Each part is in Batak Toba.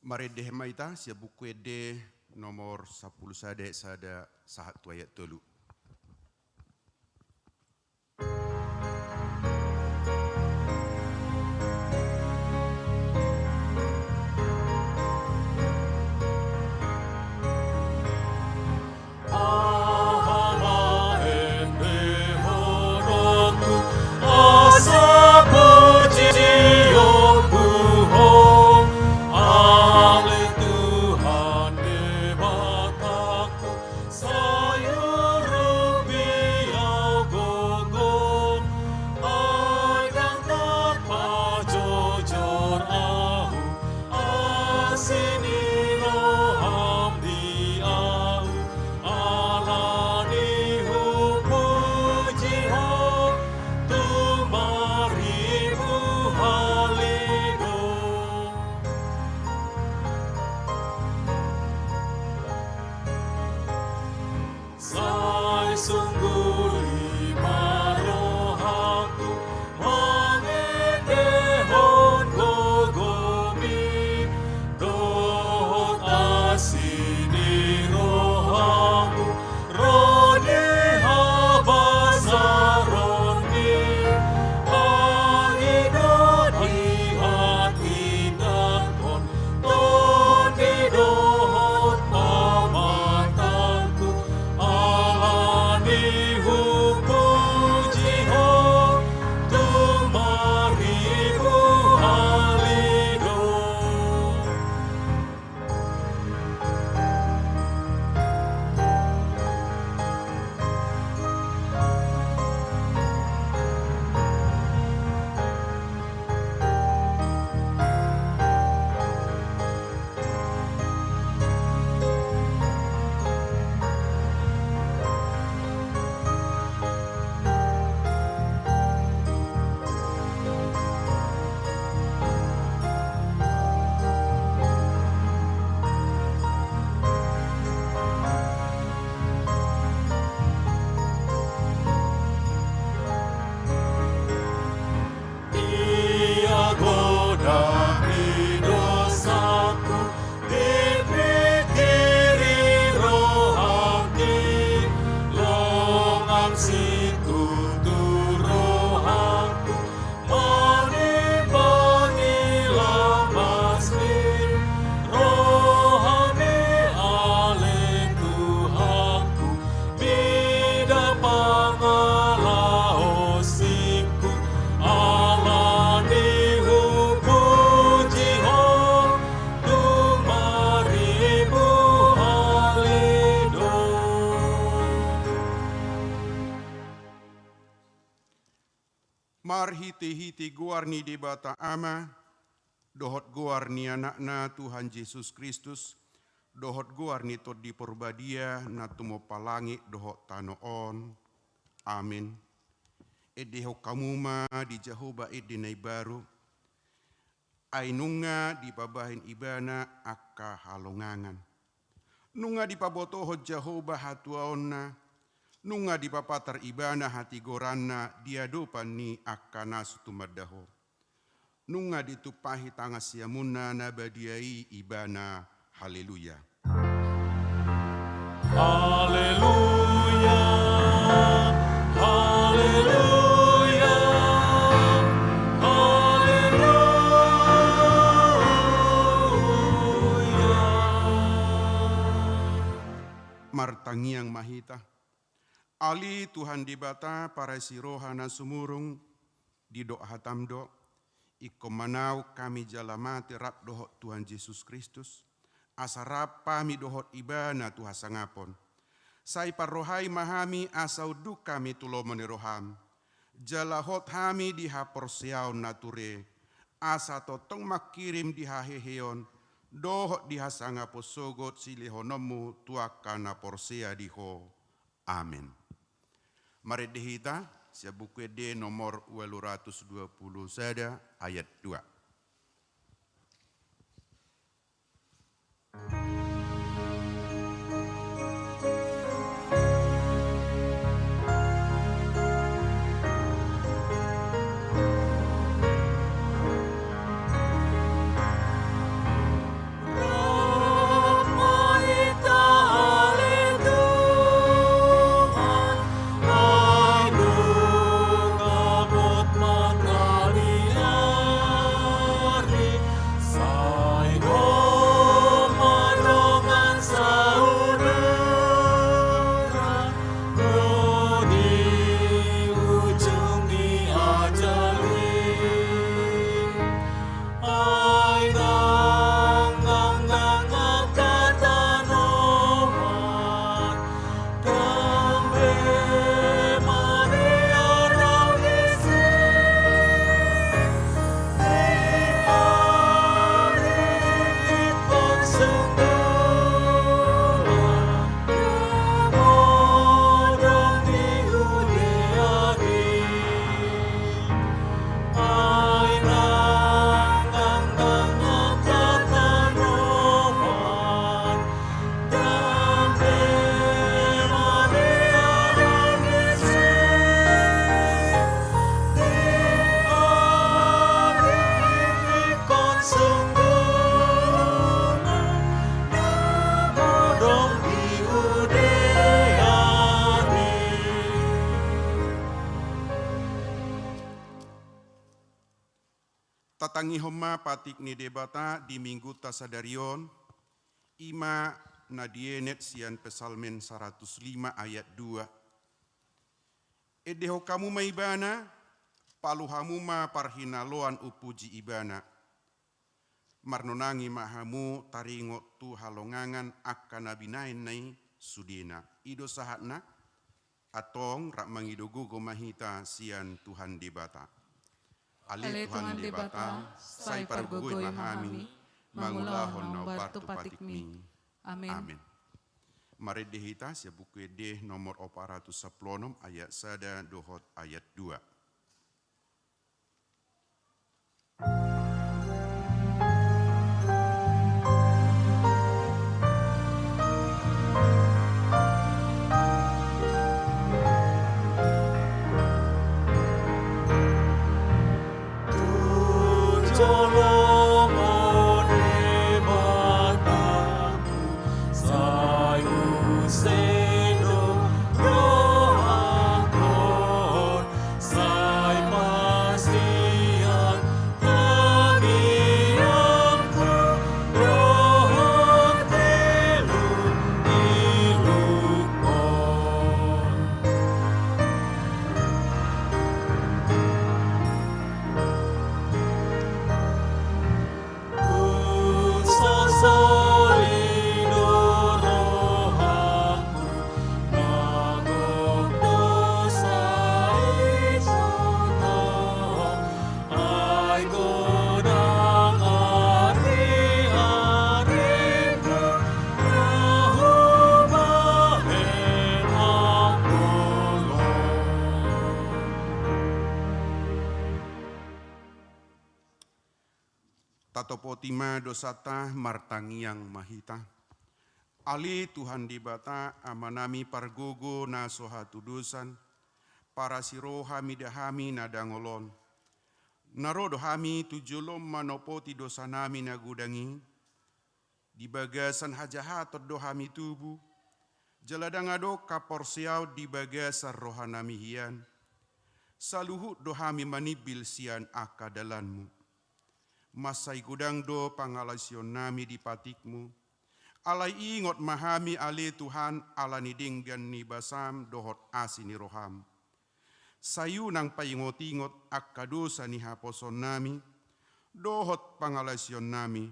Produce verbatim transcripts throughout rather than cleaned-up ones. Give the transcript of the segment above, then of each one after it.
Marende ma hita sian Buku Ende nomor sampulu sada, sada sahat tu ayat tolu. Aha ma endehononku, asa pujion Ho, ale Tuhan Debatangku, sai urupi au gogo, ai ndang tarpajojor au, asi ni roham di au, alani hupuji Ho, tung baribu hali do. Sai songguli ma rohangku mangendehon gogomi, dohot asi ni rohamu ro di habasaronni, ai do dihatindangkon Tondi dohot pamatangku, alani hupuji Ho, tung baribu hali do. Ia godang ni dosangku, dipingkiri rohangki, longang situtu rohangku, manimbangi lambasmi, rohami ale Tuhanku, mida pangalaosingku, alani hupuji Ho, tung baribu hali do. Marhitehite goar ni Debata Ama, dohot goar ni Anakna Tuhan Jesus Kristus, dohot goar ni Tondi Porbadia na tumompa langit dohot tano on. Amen. Endehon hamu ma di Jahowa ende na imbaru, ai nunga dipabahen Ibana angka halongangan. Nunga dipabotohon Jahowa hatuaonna, nunga dipapatar Ibana hatigoranna di adopan ni angka na so tumanda Ho. Nunga ditumpahi tangan siamunna na badia i Ibana. Haleluya. Haleluya, haleluya, haleluya. Martangiang ma hita. Ale Tuhan Debata, parasi roha na sumurung, didok hataM do, ingkon manaon hami jala mate rap dohot Tuhan Jesus Kristus, asa rap hami dohot Ibana tu hasangapon. Sai parrohai ma hami asa unduk hami tu lomo ni rohaM, jala hot hami di haporseaon na ture, asa tongtong mangkirim di haheheon dohot di hasangapon sogot silehononMu tu angka na porsea di Ho. Amen. Marende hita sian Buku Ende nomor ualu ratus dua pulu sada ayat dua. Tangihon ma patik ni Debata di Minggunta sadari on, i ma na dienet sian Psalmen saratus lima ayat dua. Endehon hamu ma Ibana, palu hamu ma parhinaloan umpuji Ibana. Marnonangi ma hamu taringot tu halongangan angka na binahenna i sudena. I do sahatna. Antong rap mangido gogo ma hita sian Tuhan Debata. Ale Tuhan Debata, sai pargogoi ma hami mangulahon na hombar tu patikmi. Amen. Amen. Marende hita sian Buku Ende nomor opat ratus sampulu onom ayat sada dohot ayat dua. Tatopoti ma dosanta, martangiang ma hita. Ale Tuhan Debata, Amanami pargogo na so hatudosan, parasi roha mida hami na dangol on. Na ro do hami tu jolom manopoti dosanami na godang i, di bagasan hajahaton do hami tubu, jala ndang adong haporseaon di bagasan rohanami hian. Saluhut do hami manimbil sian angka dalanmu. Mansai godang do pangalaosionnami di patikmu. Alai ingot ma hami ale Tuhan ala ni denggan ni basam dohot asi ni roham. Sai unang paingotingot angka dosa ni haposoonnami dohot pangalaosionnami.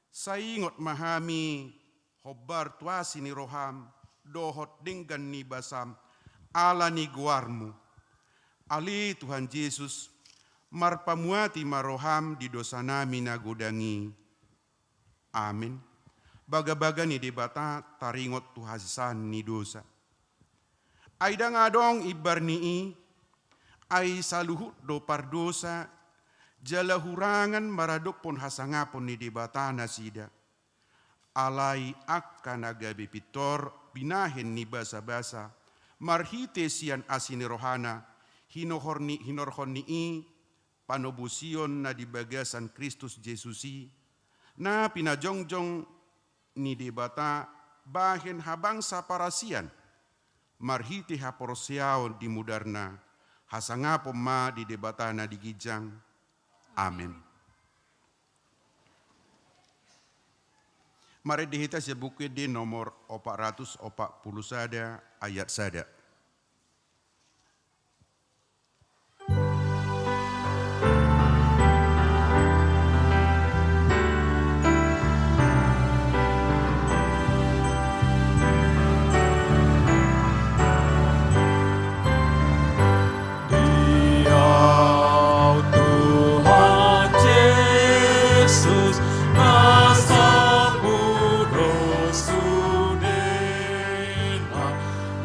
Sai ingot ma hami hombar tu asi ni roham dohot denggan ni basam ala ni goarmu. Ale Tuhan Jesus, marpamuati ma roham di dosanami na godang i. Amen. Bagabaga ni Debata taringot tu hasesaan ni dosa. Ai ndang adong imbar ni i, ai saluhut do pardosa, jala hurangan maradophon hasangapon ni Debata nasida. Alai angka na gabe pintor binahen ni basabasa, marhite sian asi ni rohana, hinohor ni, hinorhon ni i, panobusion na di bagasan Kristus Jesus i, na pinajongjong ni Debata bahen habangsa parasian, marhite haporseaon di mudarna, hasangapon ma di Debata na di ginjang. Amen. Marende hita sian Buku Ende nomor opat ratus opat pulu sada ayat sada. Di Au Tuhan Jesus, na sapu do sudena,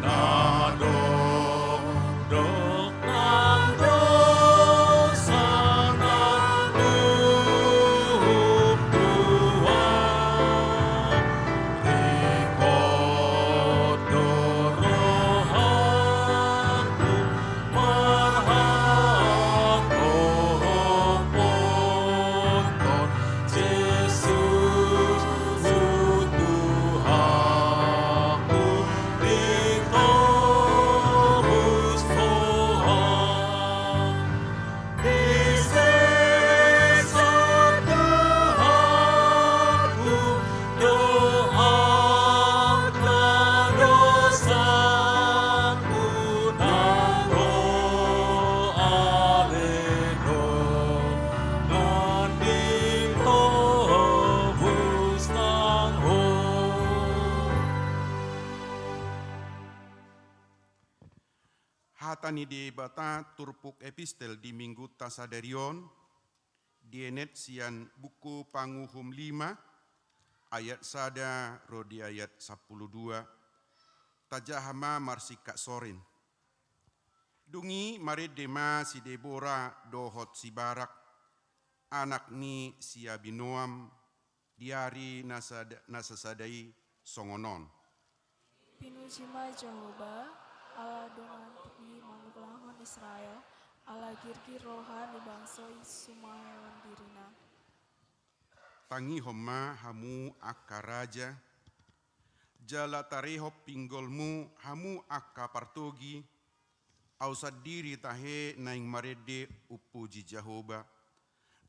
na dokdok nang dosa na luhut tu ahu. Ringkot do rohangku marhapothon, Ni Debata turpuk epistel di Minggunta sadari on, dienet sian buku Panguhum lima, ayat sada ro di ayat sampulu dua, tajaha ma marsingkat sorin. Dung i marende ma si Debora dohot si Barak, anak ni si Abinoam, di ari na sada, na sasada i songon on. Pinuji ma Jahowa, ala dongan i mangulanghon Israel, ala girgir roha ni bangso i sumahehon dirina. Tangihon ma hamu angka raja, jala tarehon pinggolmu hamu angka partogi, ahu sandiri tahe naeng marende umpuji Jahowa,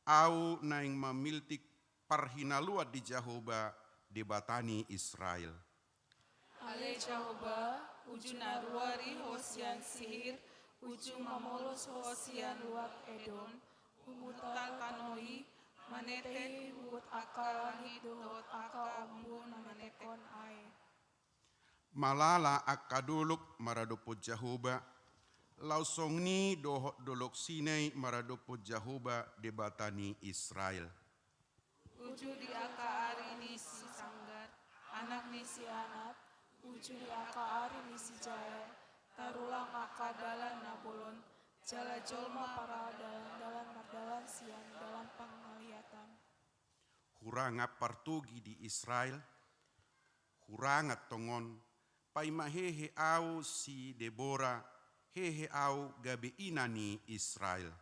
ahu naeng mamiltik parhinaloan di Jahowa, Debata ni Israel. Ale Jahowa, uju na ruar i ho sian Sihir, uju mamolos ho sian luat Edom, humuntal tano i, manetei huhut angka langit dohot angka ombun na manetehon aek. Malala angka dolok maradophon Jahowa, laos songon i dohot dolok Sinai maradophon Jahowa, Debata ni Israel. Uju di angka ari ni si Samgar, anak ni si Anat, uju di angka ari ni si Jael, tarulang angka dalan na bolon, jala jolma pardalandalan mardalan sian dalan pangaliatan. Hurang partogi di Israel, hurang tongon, paima hehe ahu si Debora, hehe ahu gabe ina ni Israel.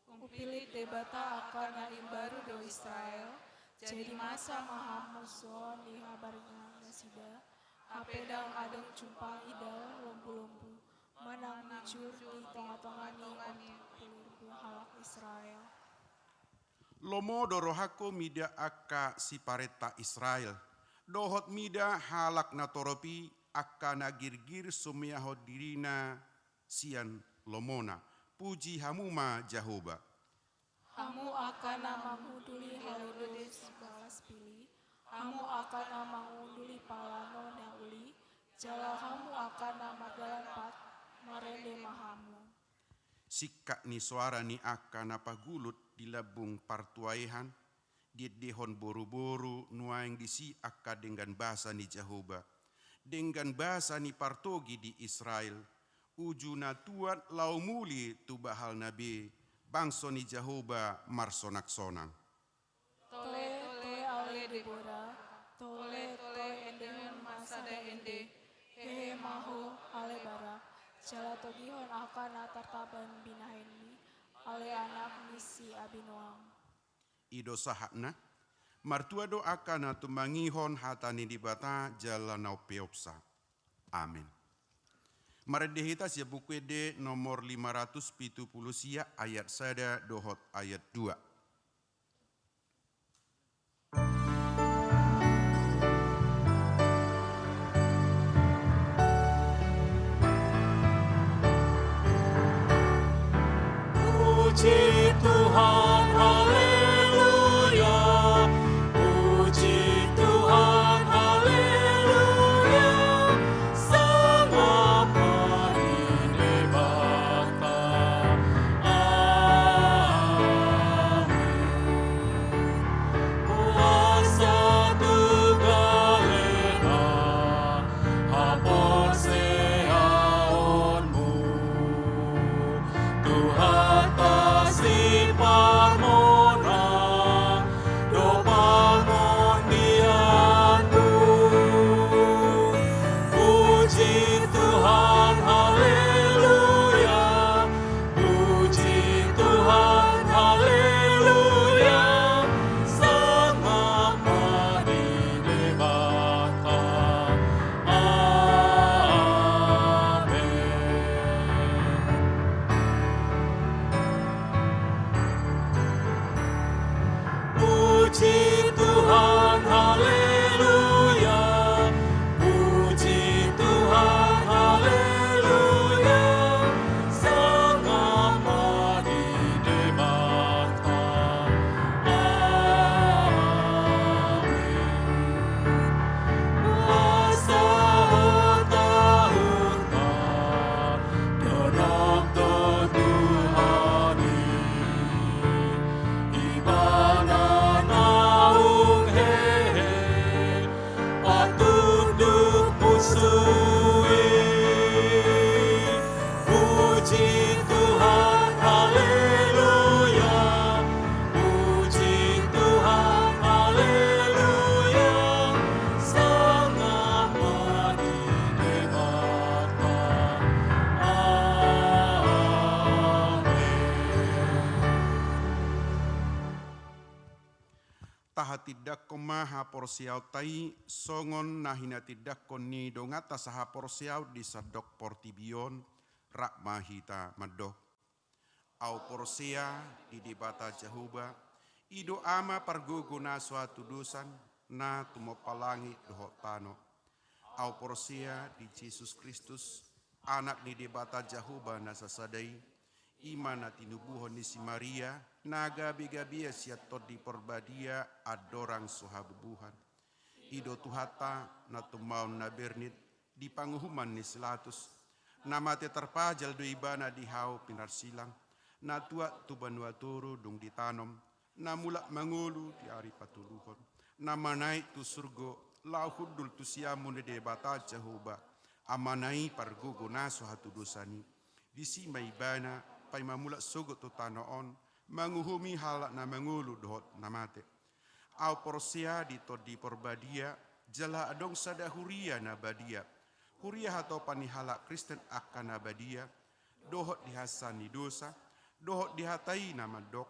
Umpillit Debata angka na imbaru do Israel, jadi masa ma hamu suhohon ni habarna nasida, hape ndang adong jumpang idaon lombulombu, manang nijur di tongatonga ni ompung pilirhu halak Israel. Lomo do rohangku mida angka siparenta Israel, dohot mida halak na torop i angka na girgir sumahehon dirina sian lomona. Puji hamu ma Jahowa. Hamu angka na mangunduli halode sibagas pili, hamu angka na mangunduli palano na uli, jala hamu angka na mardalan pat, marende ma hamu. Singkat ni soara ni angka na pagulut di lambung partuaean, diendehon boruboru nuaeng disi angka denggan basa ni Jahowa, denggan basa ni partogi di Israel, uju na tuat laho muli tu bahalna be, bangso ni Jahowa marsonaksonang. Tole, tole ale Debora, tole, tole endehon ma sada ende, hehe ma ho ale Barak, jala togihon angka na tartaban binahenmi, ale anak ni si Abinoam. I do sahatna, martua do angka na tumangihon hata ni Debata jala na umpeopsa. Amen. Marende hita sian Buku Ende nomor lima ratus pitu pulu sia ayat sada dohot ayat dua. Puji Tuhan, haleluya. Puji Tuhan, haleluya. Sangap ma di Debata. Amen. Las tu gale ma haporseaonmu. Tuhanta siparmonang do pangondianmu. Puji Tuhan, haleluya. Puji Tuhan, haleluya. Sangap ma di Debata. Amen. Puji Tuhan, haleluya. Puji Tuhan, haleluya. Sangap ma di Debata. Amen. Asa hotahonta do na Tahatindangkon ma haporseaonta i songon na hinatindangkon ni donganta sahaporseaon di sandok portibi on, rap ma hita mandok. Ahu porsea di Debata Jahowa, i do Ama pargogo na so hatudosan, na tumompa langit dohot tano. Ahu porsea di Jesus Kristus, Anak ni Debata Jahowa na sasada i, i ma na tinubuhon ni si Maria, na gabe-gabean sian Tondi Parbadia andorang so habubuhan. I do Tuhanta na tummaon na bernit di panguhuman ni si Latus, na mate tarpajal do Ibana di hau pinarsilang, na tuat tu banua toru dung ditanom, na mulak mangolu di ari patoluhon, na manaek tu surgo, laho hundul tu siamun ni Debata Jahowa, Amana i pargogo na so hatudosan i. Disi ma Ibana paima mulak sogot tu tano on, manguhumi halak na mangolu dohot na mate. Ahu porsea di Tondi Parbadia, jala adong sada huria na badia. Huria hatopan ni halak Kristen angka na badia, dohot di hansean ni dosa, dohot di hata i na mandok,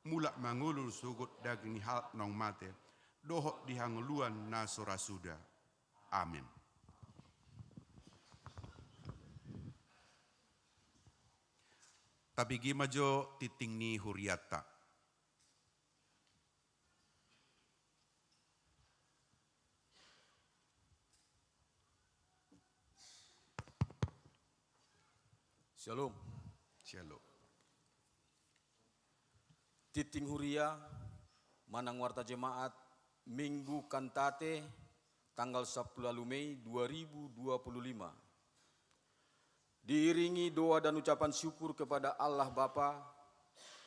mulak mangolu sogot daging ni halak naung mate, dohot di hangoluan na so ra suda. Amen. Tabege ma jo tingting ni hurianta. Shalom. Shalom. Tingting huria manang warta jemaat, Minggu Kantate, tanggal sampulu ualu Mei dua ribu dua puluh lima. Diiringi doa dan ucapan syukur kepada Allah Bapa,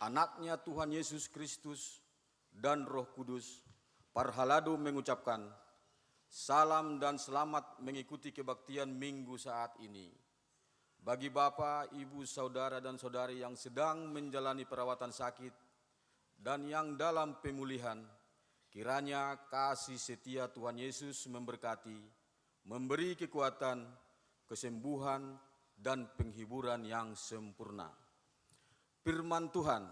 Anaknya Tuhan Yesus Kristus, dan Roh Kudus, parhalado mengucapkan salam dan selamat mengikuti kebaktian Minggu saat ini. Bagi Bapak, Ibu, Saudara, dan Saudari yang sedang menjalani perawatan sakit dan yang dalam pemulihan, kiranya kasih setia Tuhan Yesus memberkati, memberi kekuatan, kesembuhan, dan penghiburan yang sempurna. Firman Tuhan,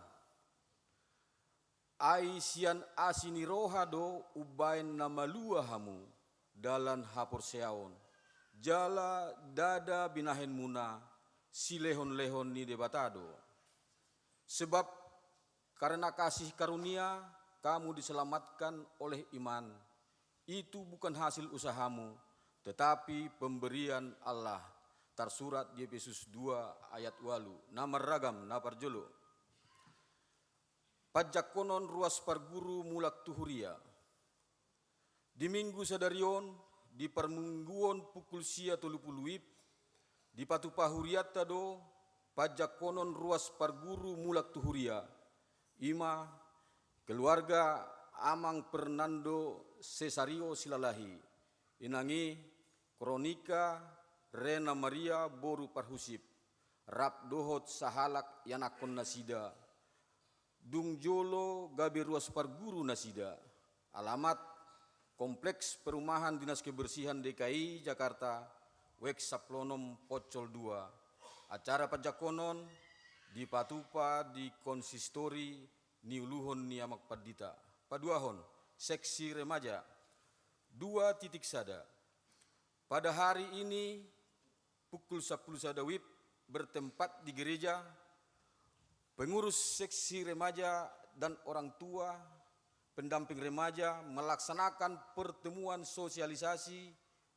Ai sian asi ni roha do umbaen na malua hamu dalan haporseaon, jala ndada binahenmuna silehonlehon ni Debata do. Sebab karena kasih karunia kamu diselamatkan oleh iman. Itu bukan hasil usahamu, tetapi pemberian Allah. Tarsurat di Efesus dua ayat ualu. Na marragam, na parjolo. Panjangkonon ruas parguru mulak tu huria. Di Minggu sadari on, di parmingguon pukul sia tolu pulu WIB, dipatupa hurianta do panjangkonon ruas parguru mulak tu huria. I ma keluarga Amang Fernando Cesario Silalahi, inang i Kronika Rena Maria boru Parhusip, rap dohot sahalak ianakkon nasida, dung jolo gabe ruas parguru nasida. Alamat, Kompleks Perumahan Dinas Kebersihan D K I Jakarta, Wek sampulu onom Poncol dua. Acara panjangkonon dipatupa di konsistori niuluhon ni Amang Pandita. Paduahon, seksi remaja. Dua titik sada. Pada hari ini, pukul sampulu sada WIB, bertempat di gereja, pengurus seksi remaja dan orang tua, pendamping remaja melaksanakan pertemuan sosialisasi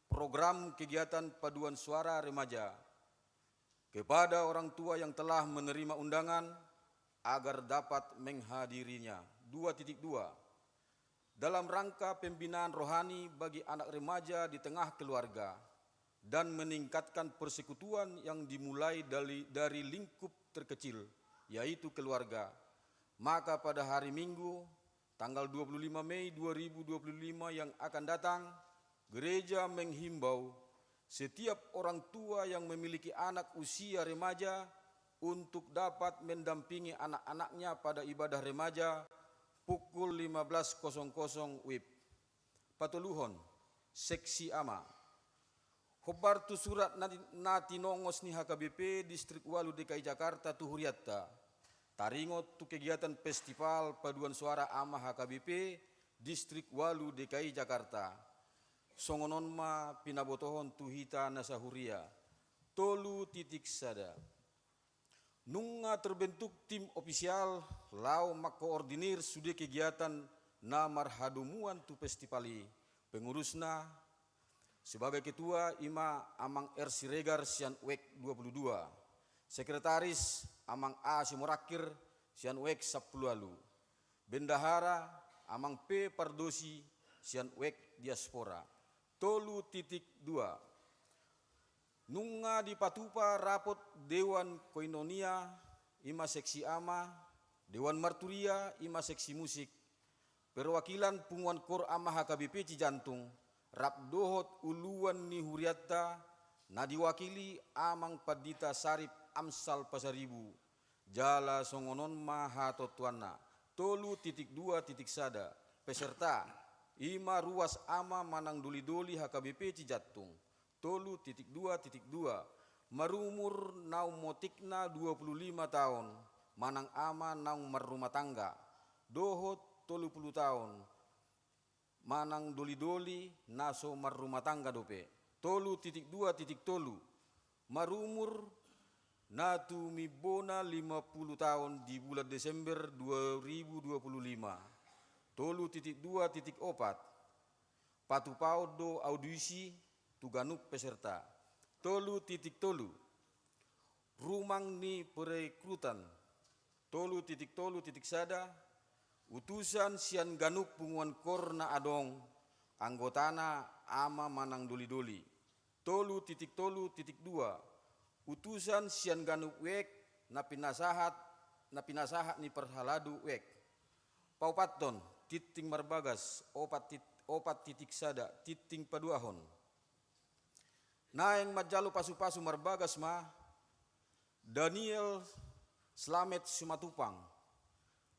program kegiatan paduan suara remaja kepada orang tua yang telah menerima undangan agar dapat menghadirinya. Dua titik dua. Dalam rangka pembinaan rohani bagi anak remaja di tengah keluarga dan meningkatkan persekutuan yang dimulai dari, dari lingkup terkecil, yaitu keluarga, maka pada hari Minggu, tanggal dua puluh lima Mei dua ribu dua puluh lima yang akan datang, gereja menghimbau setiap orang tua yang memiliki anak usia remaja untuk dapat mendampingi anak-anaknya pada ibadah remaja pukul lima belas kosong kosong WIB. Patoluhon, seksi ama. Hombar tu surat na, na tinongos ni H K B P Distrik ualu D K I Jakarta tu hurianta, taringot tu kegiatan festival paduan suara ama H K B P Distrik ualu D K I Jakarta. Songon on ma pinabotohon tu hita nasa huria. Tolu titik sada. Nunga terbentuk tim ofisial laho mangkoordinir sude kegiatan na marhadomuan tu festival i. Pengurusna sebagai ketua i ma Amang R Siregar sian W E K dua puluh dua. Sekretaris Amang A Simorangkir sian W E K sampulu ualu. Bendahara Amang P Pardosi sian W E K diaspora. Tolu titik dua. Nunga dipatupa rapot Dewan Koinonia, i ma seksi ama, Dewan Marturia, i ma seksi musik, perwakilan punguan kor ama H K B P Cijantung, rap dohot uluan ni hurianta, na diwakili Amang Pandita Sarip Amsal Pasaribu, jala songon on ma hatontuanna. Tolu titik dua titik sada. Peserta, i ma ruas ama manang doli-doli H K B P Cijantung. Tolu titik dua titik dua. Marumur naung motikna dua puluh lima taon, manang ama naung marrumah tangga, dohot tolu puluh taon, manang doli-doli na so marrumah tangga dope. Tolu titik dua titik tolu. Marumur na tumimbona lima puluh taon di bulan Desember dua ribu dua puluh lima. Tolu titik dua titik opat. Patupaon do audisi tu ganup peserta. Tolu titik tolu. Rumang ni perekrutan. Tolu titik tolu titik sada. Utusan sian ganup punguan kor na adong, anggotana ama manang doli-doli. Tolu titik tolu titik dua. Utusan sian ganup W E K na pinasahat, na pinasahat ni parhalado W E K. Paopathon, tingting marbagas, opat tit-, opat titik sada, tingting paduahon. Naeng manjalo pasu-pasu marbagas ma Daniel Slamet Simatupang,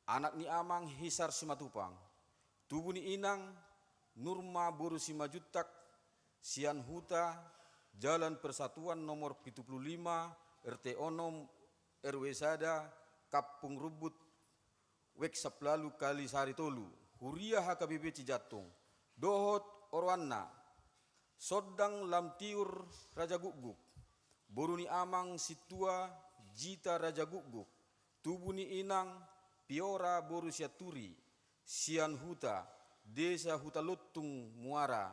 anak ni Amang Hisar Simatupang, tubu ni Inang Nurma boru Simanjuntak, sian huta Jalan Persatuan nomor pitu pulu lima, R T onom, R W sada, Kampung Rumbut, W E K sampulu ualu Kalisari tolu, huria H K B P Cijantung, dohot oroanna, Sondang Lamtiur Rajagukguk, boru ni Amang Sintua Jita Rajagukguk, tubu ni Inang Piora boru Sianturi, sian huta, Desa Hutaluntung Muara,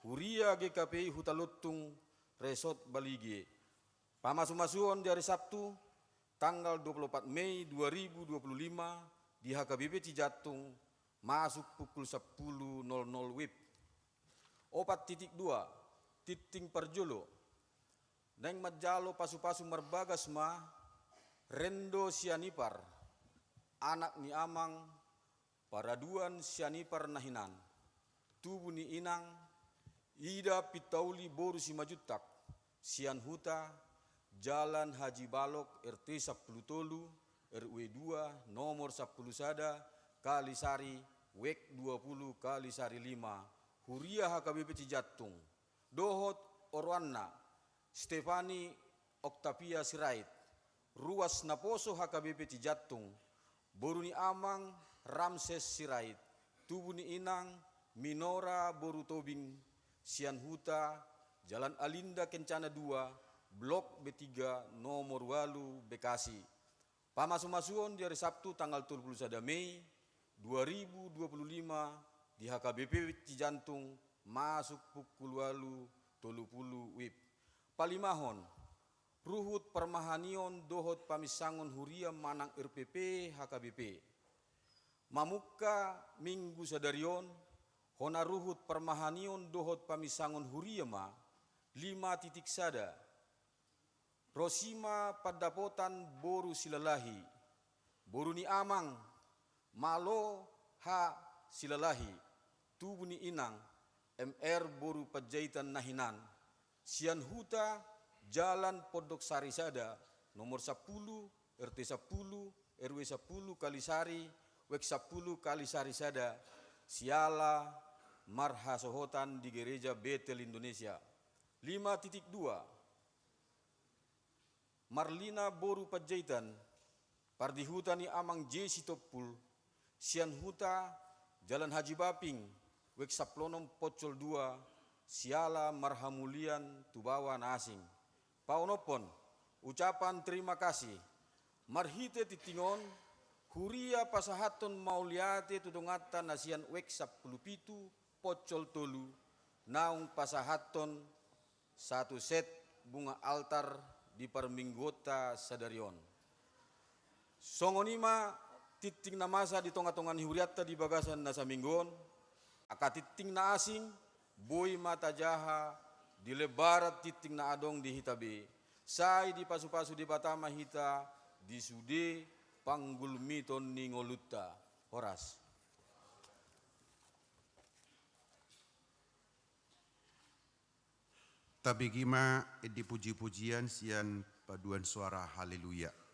huria G K P I Hutaluntung, Resort Balige. Pamasu-masuon di hari Sabtu, tanggal dua puluh opat Mei dua ribu dua puluh lima, di H K B P Cijantung, masuk pukul sampulu nol nol W I B. Opat titik dua, tingting parjolo. Naeng manjalo pasu-pasu marbagas ma Rendo Sianipar, anak ni Amang Paraduan Sianipar na hinan, tubu ni Inang Ida Pintauli boru Simanjuntak, sian huta, Jalan Haji Balok, R T sampulu tolu, R W dua, nomor sampulu sada, Kalisari, W E K dua pulu Kalisari lima, huria H K B P Cijantung, dohot oroanna, Stefani Octavia Sirait, ruas naposo H K B P Cijantung, boru ni Amang Ramses Sirait, tubu ni Inang Minora boru Tobing, sian huta, Jalan Alinda Kencana dua, Blok B tiga, nomor ualu, Bekasi. Pamasu-masuon di hari Sabtu tanggal tolu pulu sada Mei dua ribu dua pulu lima, di H K B P Cijantung, masuk pukul ualu tolu pulu W I B. Palimahon, ruhut parmahanion dohot paminsangon huria manang R P P H K B P. Mamungka minggu sadari on, hona ruhut parmahanion dohot paminsangon huria ma, lima titik sada. Ro si ma pandapotan boru Silalahi, boru ni Amang Malo H Silalahi, tubu ni Inang M R boru Panjaitan na hinan, sian huta, Jalan Pondok Sari sada, nomor sampulu, R T sampulu, R W sampulu Kalisari, W E K sampulu Kalisari sada, siala marhasohotan di Gereja Betel Indonesia. Lima titik dua. Marlina boru Panjaitan, pardihuta ni Amang J Sitompul, sian huta, Jalan Haji Baping, wijk sampulu onom poncol dua, siala marhamulian tu baoa na asing. Paonomhon ucapan terima kasih. Marhite tingting on, huria pasahathon mauliate tu donganta na sian wijk sampulu pitu poncol tolu, naung pasahathon satu set bunga altar di parmingguonta sadari on. Songon i ma tingting na masa di tongatonga ni hurianta di bagasan na saminggu on, angka tingting na asing, boi ma tajaha di lembaran tingting na adong di hita be, sai dipasupasu Debata ma hita di sude panggulmiton ni ngolunta. Horas. Tabege ma di pujipujian sian paduan suara Haleluya.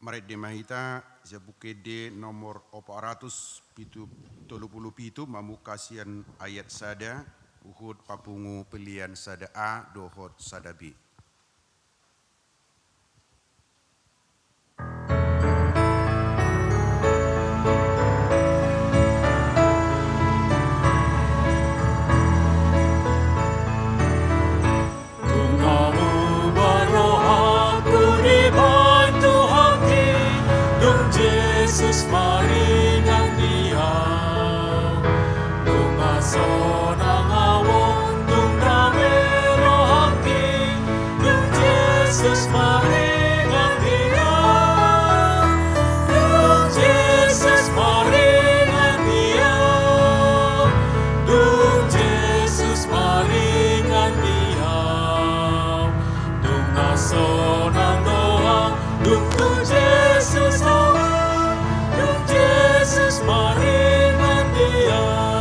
Marende ma hita, sian Buku Ende nomor opat ratus pitu, tolu pulu pitu, mamungka sian ayat sada, huhut papungu pelean sada A dohot sada B. Dung na muba rohangku dibahen Tuhanki, dung Jesus maringan di ahu. Dung na sonang ahu on, dung dame rohangki, dung Jesus maringan di ahu. Dung Jesus maringan di ahu. Dung Jesus maringan di ahu. Dung na sonang do ahu, dung tu Jesus ahu, dung Jesus maringan di ahu.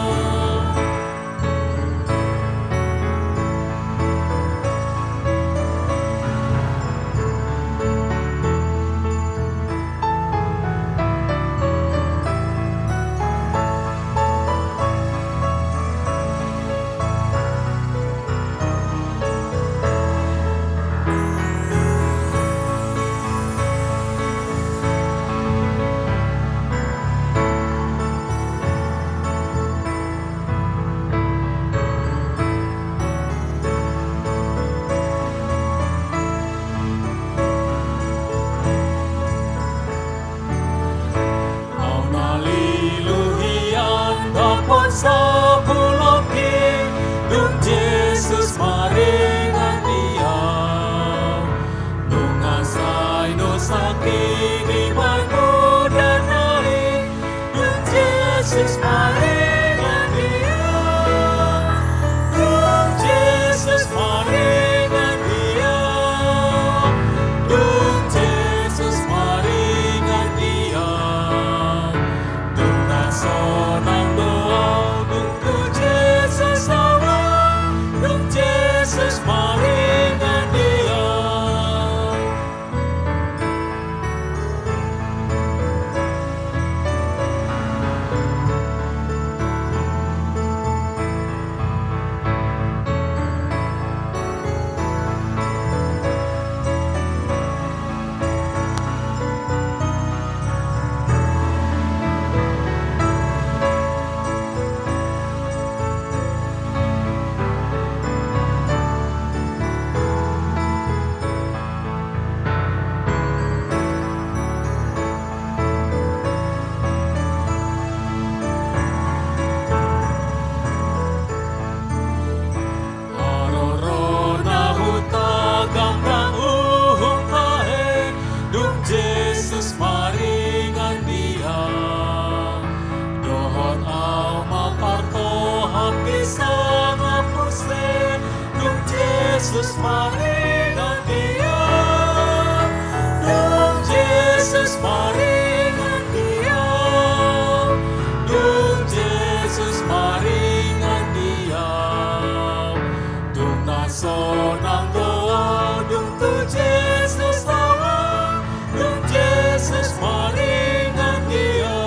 Ahu na lilu hian dapot sapulungki, dung Jesus maringan di ahu. Dung na sai dosangki dibahen mudarna i, dung Jesus maringan di ahu. Dung Jesus maringan di ahu. Dung Jesus maringan di ahu. Dung na sonang do ahu, dung tu Jesus ahu, dung Jesus maringan di ahu. Haroro na hutagam ndang uhum tahe, dung Jesus maringan di ahu. Dohot ahu mampartohap di sangap muse, dung Jesus maringan di ahu. Dung Jesus maringan di ahu. Dung Jesus maringan di ahu. Dung na sonang do ahu, dung tu Jesus ahu, dung Jesus maringan di ahu.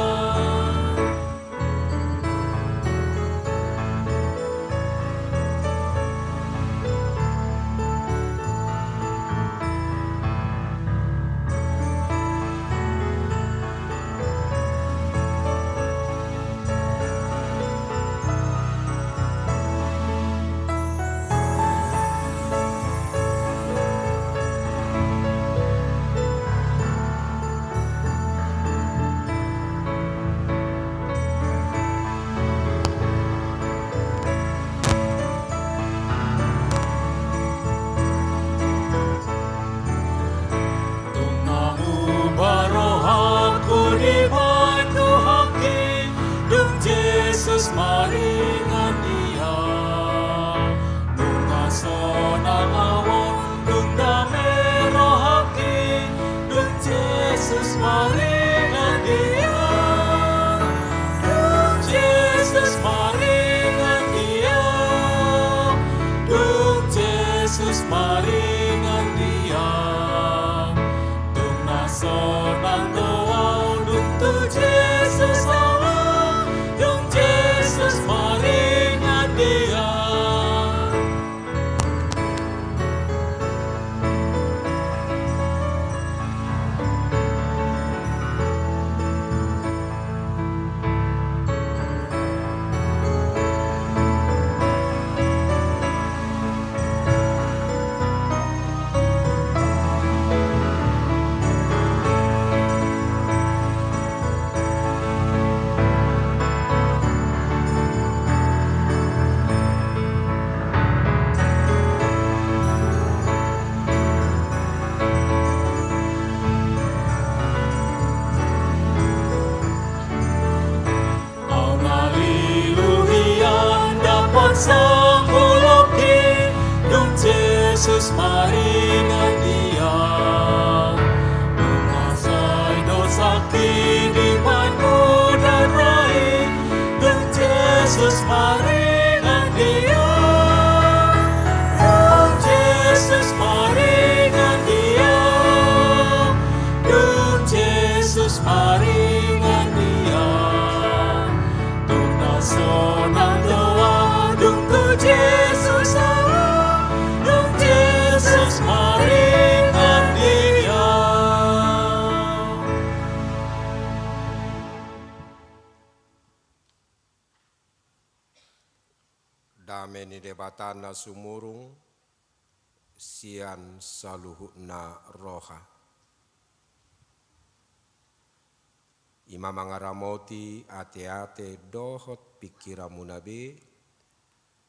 Dung na muba rohangku dibahen Tuhanki, dung Jesus maringan di ahu. Dung na sonang ahu on, dung dame rohangki, dung Jesus maringan di ahu. Dung Jesus maringan di ahu. Dung Jesus maringan di ahu. Dung na sonang Dung tu Jesus, dung Jesus maringan di au. Au na lilu hian dapot sangguloki, dung Jesus maringan di au. Dung sai dosaki dibahen mudan roha i, dung Jesus maringan di au. Dung Jesus maringan di au. Dung Jesus maringan di au. Dung na sonang do au dung tu Jesus au. Dung Jesus maringan di au. Dame ni Debata na sumurung sian saluhutna roha, i ma mangaramoti ateate dohot pingkiranmuna be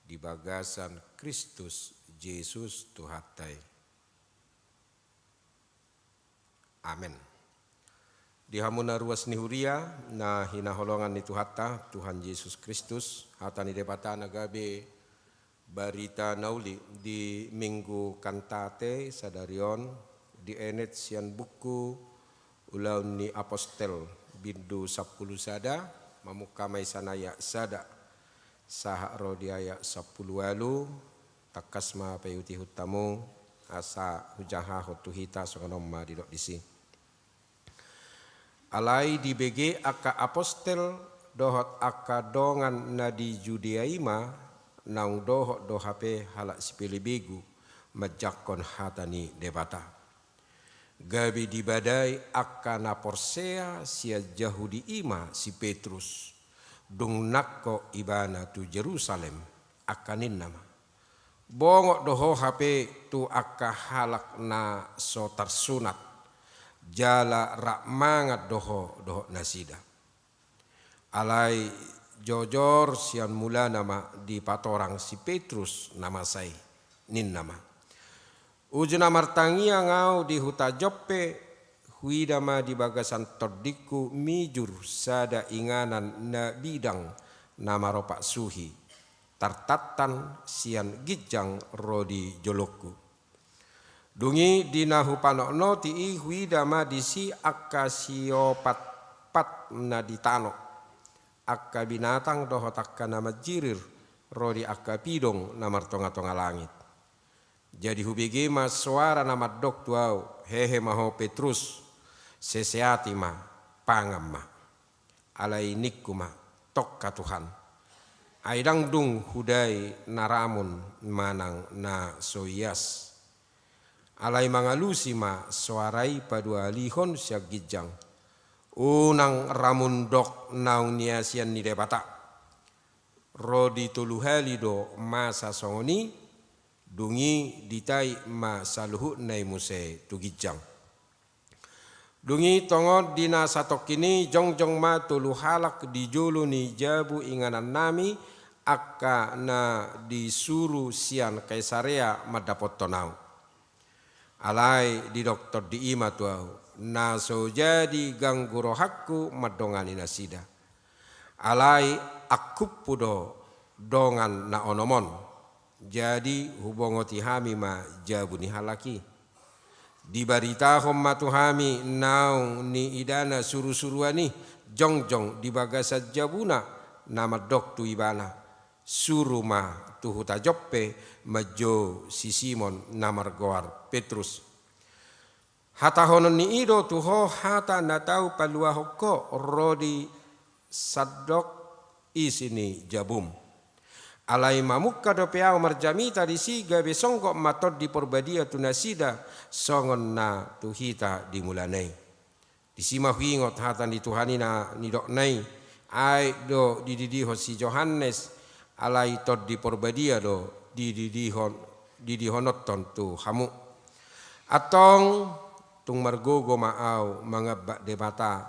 di bagasan Kristus Jesus Tuhanta i. Amen. Di hamu na ruas ni huria na hinaholongan ni Tuhanta, Tuhan Jesus Kristus, hata ni Debata na gabe barita na uli di Minggu Kantate sadari on, dienet sian buku Ulaon ni Apostel, bindu sampulu sada, mamungka ma i sian ayat sada sahat ro di ayat sampulu ualu. Tangkas ma paihutihut hamu, asa hujahahon tu hita songon on ma didok disi. Alai dibege angka apostel dohot angka dongan na di Judea i ma, naung dohot do hape halak sipelebegu manjangkon hata ni Debata. Gabe dibadai angka na porsea sian Jahudi i ma si Petrus, dung nangkok ibana tu Jerusalem, angka ninna ma: Bongot do ho hape tu angka halak na so tarsunat, jala rap mangan do ho dohot nasida. Alai jojor sian mulana ma dipatorang si Petrus na masa i, ninna ma: Uju na martangiang au di huta Joppe, huida ma di bagasan tondingku mijur sada inganan na bidang na maropak suhi, tartantan sian ginjang ro di jolongku. Dung i di na hupanotnoti i huida ma disi angka siopatpat na di tano, angka binatang dohot angka na manjirir ro di angka pidong na martongatonga langit. Jadi hubege ma soara na mandok tu au: Hehe ma ho Petrus, seseati ma, pangan ma. Alai ningku ma: Tongka Tuhan, ai ndang dung hudai na ramun manang na so ias. Alai mangalusi ma soara i paduahalihon sian ginjang: Unang ramun dok naung niasian ni Debata. Ro di tolu hali do masa songon i, dung i ditait ma saluhutna i muse tu ginjang. Dung i tongon di na satongkin i jongjong ma tolu halak di jolo ni jabu inganannami, angka na disuru sian Kaisarea mandapothon au. Alai didok tondi i ma tu au: Na so jadi ganggu rohangku mandongani nasida. Alai angkuphu do dongan na onom on. Jadi hubongoti hami ma jabu ni halak i. Dibaritahon ma tu hami naung niidana surusuruan i jongjong di bagasan jabuna, na mandok tu ibana: Suru ma tu huta Joppe manjou si Simon na margoar Petrus. Hatahonon ni i do tu ho hata na tau paluahon ho ro di sandok isi ni jabum. Alai mamungka dope ahu marjamita disi gabe songgop ma Tondi Porbadia tu nasida songon na tu hita di mulana i. Disi ma huingot hata ni Tuhan i na nidokna i, aek do dididihon si Johannes, alai Tondi Porbadia do dididihon, didihononhon tu hamu. Antong tung margogo ma ahu mangamba Debata,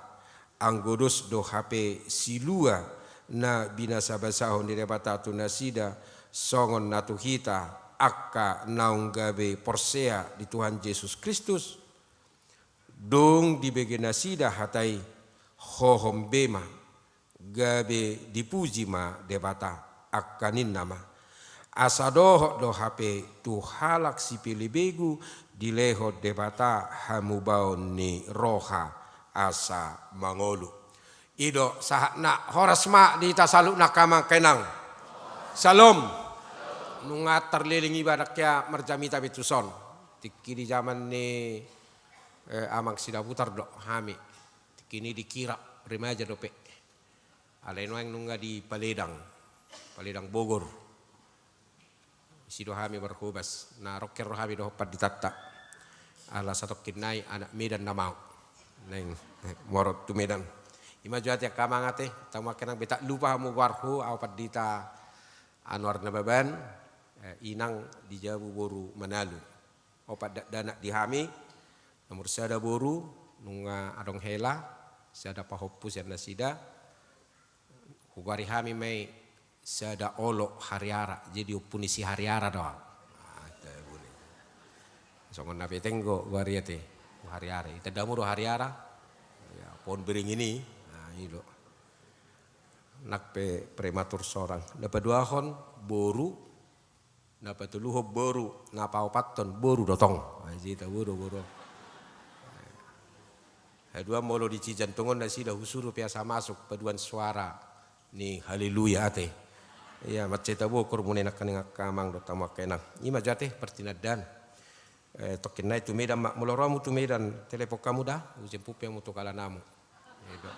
anggo dos do hape silua na binasabasahon ni Debata tu nasida songon na tu hita angka naung gabe porsea di Tuhan Jesus Kristus. Dung dibege nasida hata i, hohom be ma, gabe dipuji ma Debata, angka ninna ma. Asa dohot do hape tu halak sipelebegu dilehon Debata hamubaon ni roha asa mangolu. I do sahatna, horas ma di hita saluhutna angka amang inang. Salom. Nunga tarleleng iba ndang hea marjamita be tuson. Tingki di jaman ni, eh, amang Sidabutar do hami. Tingki i dikira remaja dope. Alai nuaeng nunga di Paledang. Paledang Bogor. Disi do hami marhobas, na rongker do hami dohot panditanta. Ala satongkin nai anak Medan nama ahu. Naeng morot tu Medan. I ma jo ate angka amang ate, tamu angka inang, be tak lupa hamu goarhu, ahu Pandita Anwar Nababan, eh, inang di jabu boru Manalu. Opat dakdanak di hami, nomor sada boru, nunga adong hela, sada pahompu sian nasida, hugoari hami ma i sada olok Hariara, jadi ompu ni si Hariara do. Ah, tabune. Songon na pe tenggo goari ate, tu Hariara. Itanda hamu do Hariara? Ya, pohon beringin i. Nah, i do. Nang pe prematur sorang. Na paduahon boru, na patoluhon boru, na paopathon boru do tong. Ai jita boru, boru. Haduan molo di cijantung on nasida husuru pe asa masuk paduan suara ni haleluya ate. Ia mansai tabogor muna i nangkaning angka amang dohot hamu angka inang. I ma jo ate partinandaan. Eh, tongkin nai tu Medan ma, molo ro hamu tu Medan, telepon hamu da, hujemput pe hamu tu kalanamu. I do.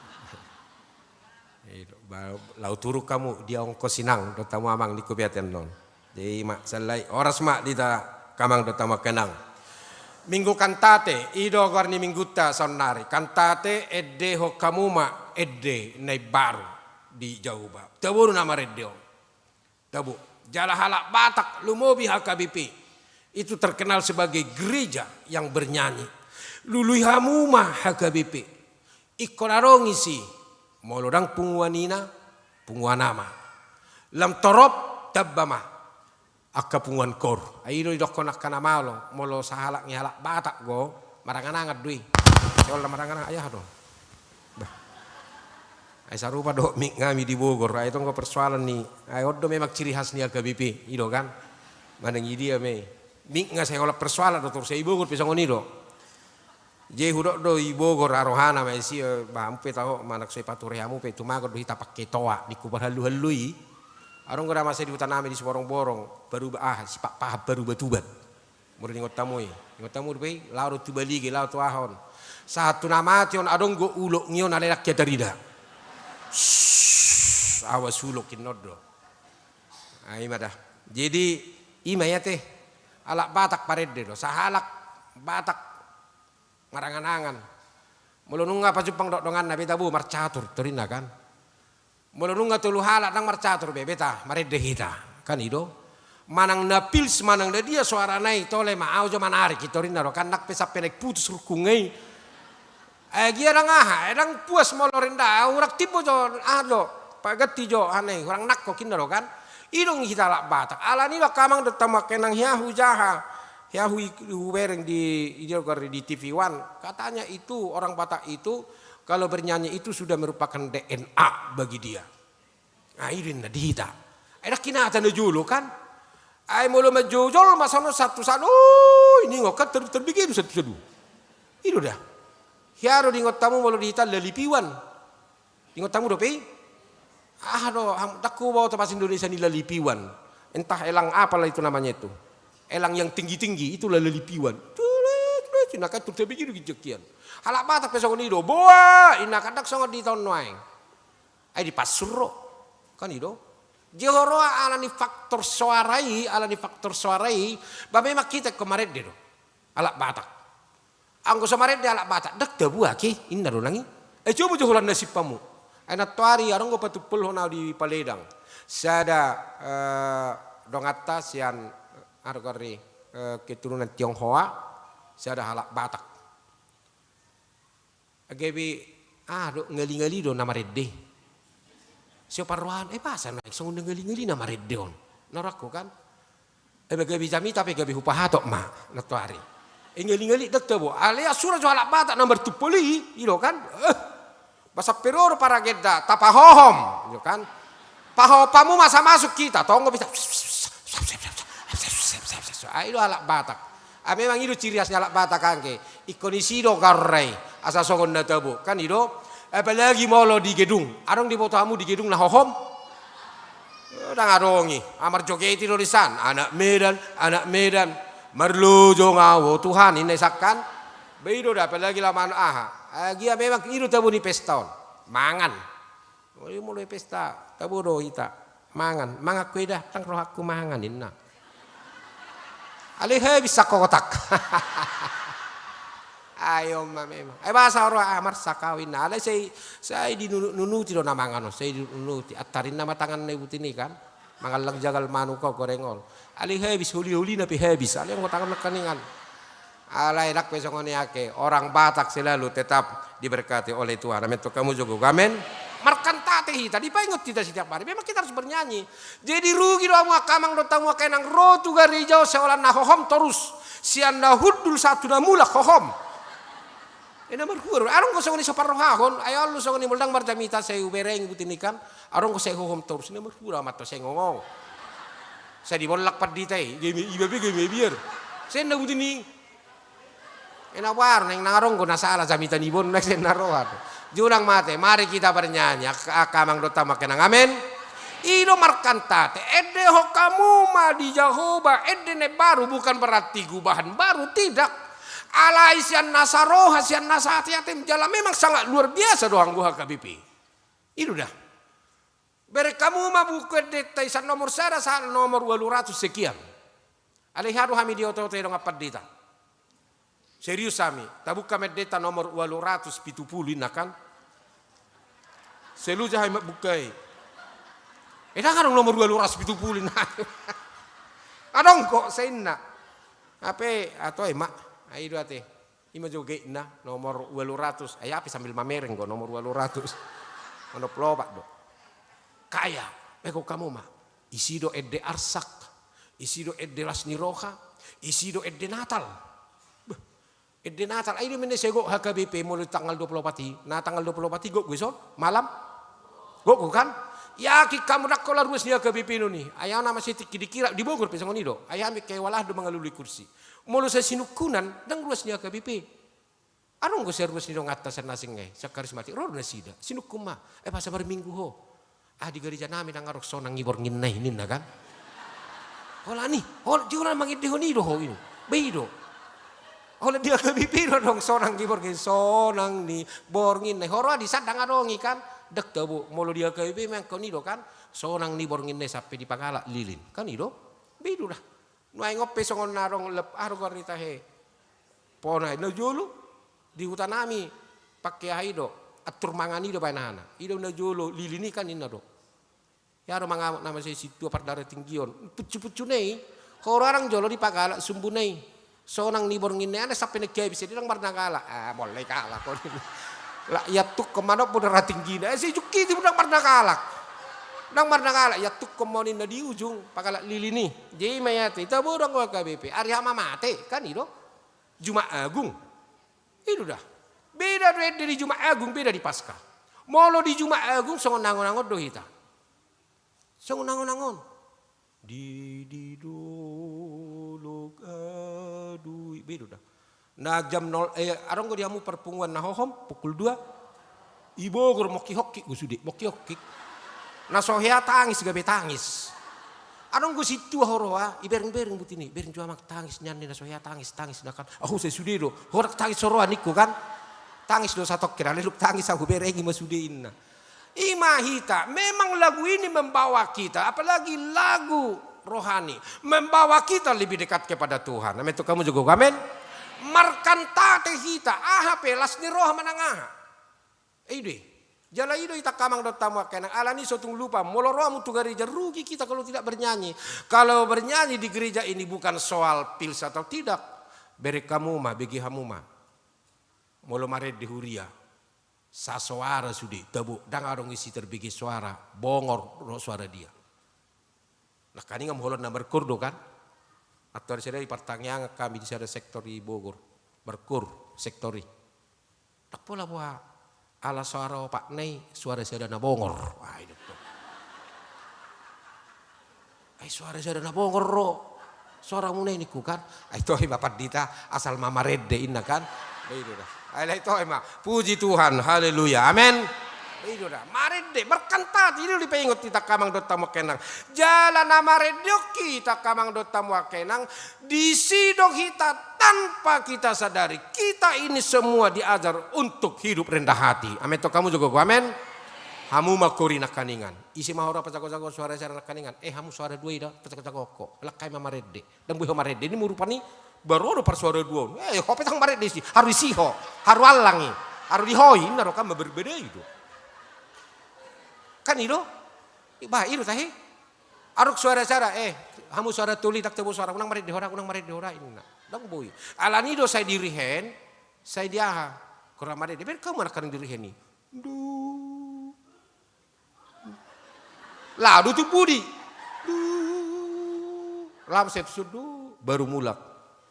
I do. Ba, laho turun hamu dia ongkos inang dohot hamu amang ningku pe ate annon. Jadi i ma sallai, horas ma di hita angka amang dohot hamu angka inang. Minggu Kantate, i do goar ni minggunta saonnari. Kantate, endehon hamu ma ende na imbaru di Jahowa. Tabo do na marende on. Tabo. Jala halak Batak, lumobi H K B P, itu terkenal sebagai gereja yang bernyanyi. Lului hamu ma H K B P. Ingkon adong isi, molo ndang punguan ina, punguan ama. Lam torop, tamba ma angka punguan koor. Ai i do didokkon angka na malo, molo sahalak ni halak Batak do, marangan-angan do i. Seolah marangan-angan, ai aha do? Bah. Ai sarupa do mik nami di Bogor, ai tong do persoalan ni, ai on do memang ciri khas ni H K B P, i do kan? Manang i dia ma i. Mik nga sai holan persoalan do, torus i Bogor pe songon i do. Jadi hudok do i Bogor, ah, rohana ma isi, eh, bah, hamu pe taho, manang so i pature hamu pe, tumagon do hita pangke toa, ningku parhallu-hallu i. Adong do da masa di huta nami di Siborongborong, Paruba, ah, Sipakpahan, Parubatuban. Molo diingot hamu i, ingot hamu dope i, laho do tu Balige, laho tu aha on. Sahat tu na mate on, adong do ulok ni on, alai ndang hea tarida. Sss, awas ulok inna on do. Ah, i ma da. Jadi, i ma i ate. Halak Batak parende do. Sahalak Batak marangan-angan. Molo nunga pajumpang dohot donganna be tabo marcatur, torinna kan. Molo nunga tolu halak ndang marcatur be, beta, marende hita. Kan i do. Manang na pils, manang na dia soarana i, tole ma, ahu jo manarik i, torinna do kan, nang pe sampe naeng putus rungkungna i. Eh, gia ndang aha, eh, ndang puas molo rende, ah, hurang timbo jo, aha do, paganti jo, aha na i, hurang nangkok inna do kan. I do hita halak Batak. Alani do angka amang dohot hamu angka inang, hea hujaha, hea hu-, hubereng di, di, di T V One. Katanya itu, orang Batak itu, kalau bernyanyi itu sudah merupakan D N A bagi dia. Ah, i do inna di hita. Ai ndang hinata na jolo kan. Ai molo manjojol ma sonon satu-satu, oh, ningot kan ter-, terbege do satu-satu. I do da. Hea do diingot hamu molo di hita lalipiwan. Diingot hamu dope i? Ah, do, ham-, ndang huboto bahasa Indonesia ni lalipiwan. Entah elang apalah itu namanya itu. Elang yang tinggi-tinggi, itulah lalipiwan. Tulik, tulik, Inna kan turta begitu ginjang kian. Halak Batak pe songon i do, boa, inna kan ndang songon di taon nuaeng. Ai dipansur ro. Kan i do. Jehoroa ala ni faktor soara i, ala ni faktor soara i, ba memang hita ingkon marende do. Halak Batak. Anggo so marende halak Batak, ndang tabo ake, inna do nang i. Ai coba jo holan nasib hamu. Ai nantoari adong do patumpolhon au di Paledang. Sada, eh, donganta sian, eh, aha do ari, eh, keturunan Tionghoa, sada halak Batak. Gabe, ah, do, ngali-ngali do na marende. Sai huparrohahon, eh, boasa na songon na ngali-ngali na marende on. Na rohangku kan. Eh, gabe jamita pe gabe hupahatop ma nantoari. Eh, ngali-ngali ndang tabo. Alai sura jo halak Batak na martumpol i, i do kan. Eh, ba sampe ro do paragenda, tapahohom, i do kan. Pahohom hamu ma asa masuk hita, tong do bisa. Ai do halak Batak. Ah, memang i do ciri khasnya halak Batak angke. Ingkon isi do gaorna i, asa songon na tabo. Kan i do. Apalagi molo di gedung. Adong diboto hamu di gedung na hohom? Eh, ndang adong i. Ah, marjogeti do di san. Anak Medan, anak Medan. Marlojong au, o Tuhan, inna i sangkan. Ba i do da, apalagi laho mangan aha. Ah, gia memang i do tabo ni pesta on. Mangan. Oi, molo i pesta, tabo do hita. Mangan, mangan kue da, ndang rohangku mangan, inna. Alai habis sakotak. Ai on ma memang. Ai boasa ro, ah, marsak au, inna. Alai sai, sai dinunuti do na mangan on, sai dinunuti. Antar inna ma tanganna i buti ni kan. Mangallang jagal manuk au goreng on. Alai habis, holi-holina pe habis. Alai anggo tangan nangkaningan. Alai ndang pe songon i ake, orang Batak selalu tetap diberkati oleh Tuhan. Amin tu hamu jo, amin. Markantate hita, dipaingot hita setiap hari. Memang kita harus bernyanyi. Jadi rugi do hamu angka amang dohot hamu angka inang ro tu gareja on sai holan na hohom torus. Sian na hundul sahat tu na mulak hohom. Eh, na marhua do. Adong do songon i so parrohahon, ai olo songon i molo ndang marjamita sai hubereng buti ni kan. Adong do sai hohom torus, na marhua do amanta sai ngongong. Sai dibollak pandita i, gabe iba pe gabe mabiar. Sai na buti ni. Eh, na baru naeng na adong do na sala jamita ni bona, naeng sai na roha do. Jumolo mate, mari kita bernyanyi, angka amang dohot hamu angka inang, amin. I do markantate, endehon hamu ma di Jahowa ende na baru, bukan berarti gubahan baru, tidak. Alai sian nasa roha, sian nasa ateatem jala memang sangat luar biasa do anggo H K B P. I do da. Bereng hamu ma buku endenta i sian nomor sada sahat nomor ualu ratus sekian. Alai hea do hami di otoota i dongan pandita. Serius hami, tabuka ma endenta nomor ualu ratus pitu pulu inna kan. Sai loja hami mambuka i. Eh, ndang adong nomor ualu ratus pitu pulu inna. Adong kok, sai inna. Hape, atau i ma, ai do ate. I ma jo gaitna, nomor ualu ratus. Ai hape sambil mamereng do, nomor ualu ratus. Onom pulu opat do. Kaya, bereng hamu ma. Isi do ende arsak. Isi do ende las ni roha. Isi do ende Natal. Beh, ende Natal, ai do mene sai gok H K B P molo tanggal dua pulu opat i. Na tanggal dua pulu opat i gok do ison, malam. Gok do kan? Yakin hamu ndang holan ruas ni H K B P non i. Ai au nama sai tingki di Kirap, di Bogor pe songon i do. Ai hami angka i walahan do mangalului kursi. Molo sai sinungkunan, ndang ruas ni H K B P. Adong do sian ruas ni donganta sian na asing i, sian karismatik, ro do nasida, sinungkun ma, eh, boasa marminggu ho? Ah, di gareja nami ndang adong sonang ni borngin na i, ninna kan. Holan i, holan, jolo mangendehon i do ho i. Ba i do. Holan di H K B P do adong sonang ni borngin, sonang ni borngin na i. Ho ro di san ndang adong i kan. Ndang tabo, molo di H K B P memang ingkon i do kan. Sonang ni borngin na i sampe dipagalak lilin. Kan i do. Ba i do da. Nuaeng on pe songon na adong lep, aha do goarna i tahe. Pona i na jolo. Di huta nami. Pake aha i do. Atur mangan i do baen aha na. I do na jolo lilin i kan ninna do. Ia do mangamuk nama sai sintua pardara tinggi on. Puccu-puccu na i. Ho ro ndang jolo dipagalak sumbu na i. Sonang ni borngin na i, ndang sampe na habis i ndang marnagalak. Ah, molo i galak on. Lak iantukkon ma nombo dara tinggina. Eh, sai jungkiti ndang marnagalak. Ndang marnagalak, iantukkon ma ninna di ujung, pagalak lilin i. Jadi i ma i ate, tabo do anggo H K B P. Ari aha ma mate, kan i do. Jumat Agung. I do da. Beda do ende di Jumat Agung, beda di Paskah. Molo di Jumat Agung, songon na angon-angon do hita. Songon na angon-angon. Di, di dolok adui. Ba i do da. Na jam nol, eh, adong do di hamu parpunguan na hohom, pukul dua. I Bogor mongkihongkik do sude, mongkihongkik. Na so hea tangis gabe tangis. Adong do sintua huroha, ibereng-bereng buti ni, bereng jo amang, tangis nian ninna, so hea tangis, tangis ninna kan. Ahu sai sude do, horak tangis huroha ningku kan. Tangis do satongkin, alai dung tangis ahu, berengi ma sude inna. I ma hita, memang lagu ini membawa kita, apalagi lagu rohani, membawa kita lebih dekat kepada Tuhan. Amin tu hamu juga, amin. Markantate hita, aha pe las ni roha manang aha. I do i. Jala i do hita angka amang dohot hamu angka inang, alani so tung lupa, molo ro hamu tu gareja, rugi kita kalau tidak bernyanyi. Kalau bernyanyi di gereja ini bukan soal pils atau tidak, bereng hamu ma, bege hamu ma. Molo marende huria, sasoara sude, tabo, ndang adong isi terbege soara, bongor ro soara dia. Nangkaningan ma holan na markoor do kan. Antong sada i partangiangan hami di sada sektor di Bogor. Markoor sektor i. Ndang pola boha ala soara opatna i soara sada na bongor. Ah, i do. Ai soara sada na bongor ro soaramuna i ningku kan. Ai toe ma pandita asal ma marende inna kan. Ai do da. Ai lae toe ma. Puji Tuhan. Haleluya. Amin. I do da. Marende, markantate, i do dipaingot hita angka amang dohot hamu angka inang. Jala na marende on hita angka amang dohot hamu angka inang, disi do hita tanpa kita sadari. Kita ini semua diajar untuk hidup rendah hati. Amin tu hamu juga, amin. Hamu ma koor i nangkaningan. Ise ma huroha pajago-jago soara sada nangkaningan. Eh, hamu soara dua i da, pajago-jago ho. Langkai ma marende. Ndang boi ho marende, i ma rupani baru do parsoara dua on. Eh, ho pe ndang marende disi, haru disi ho, haru allang i, haru di ho i, inna do kan, ma berbeda i do. Kan i do? Bah, i do tahe. Adong soara sada, eh, hamu soara tolu i ndang tabo soara, unang marende ho da, unang marende ho da, inna. Ndang boi. Alani i do sai dirihen, sai di aha. Kurang marende, bereng hamu ma nangkaning dirihen i. Du. Laho do tu pudi. Du. Laho sai tu son, du. Baru mulak.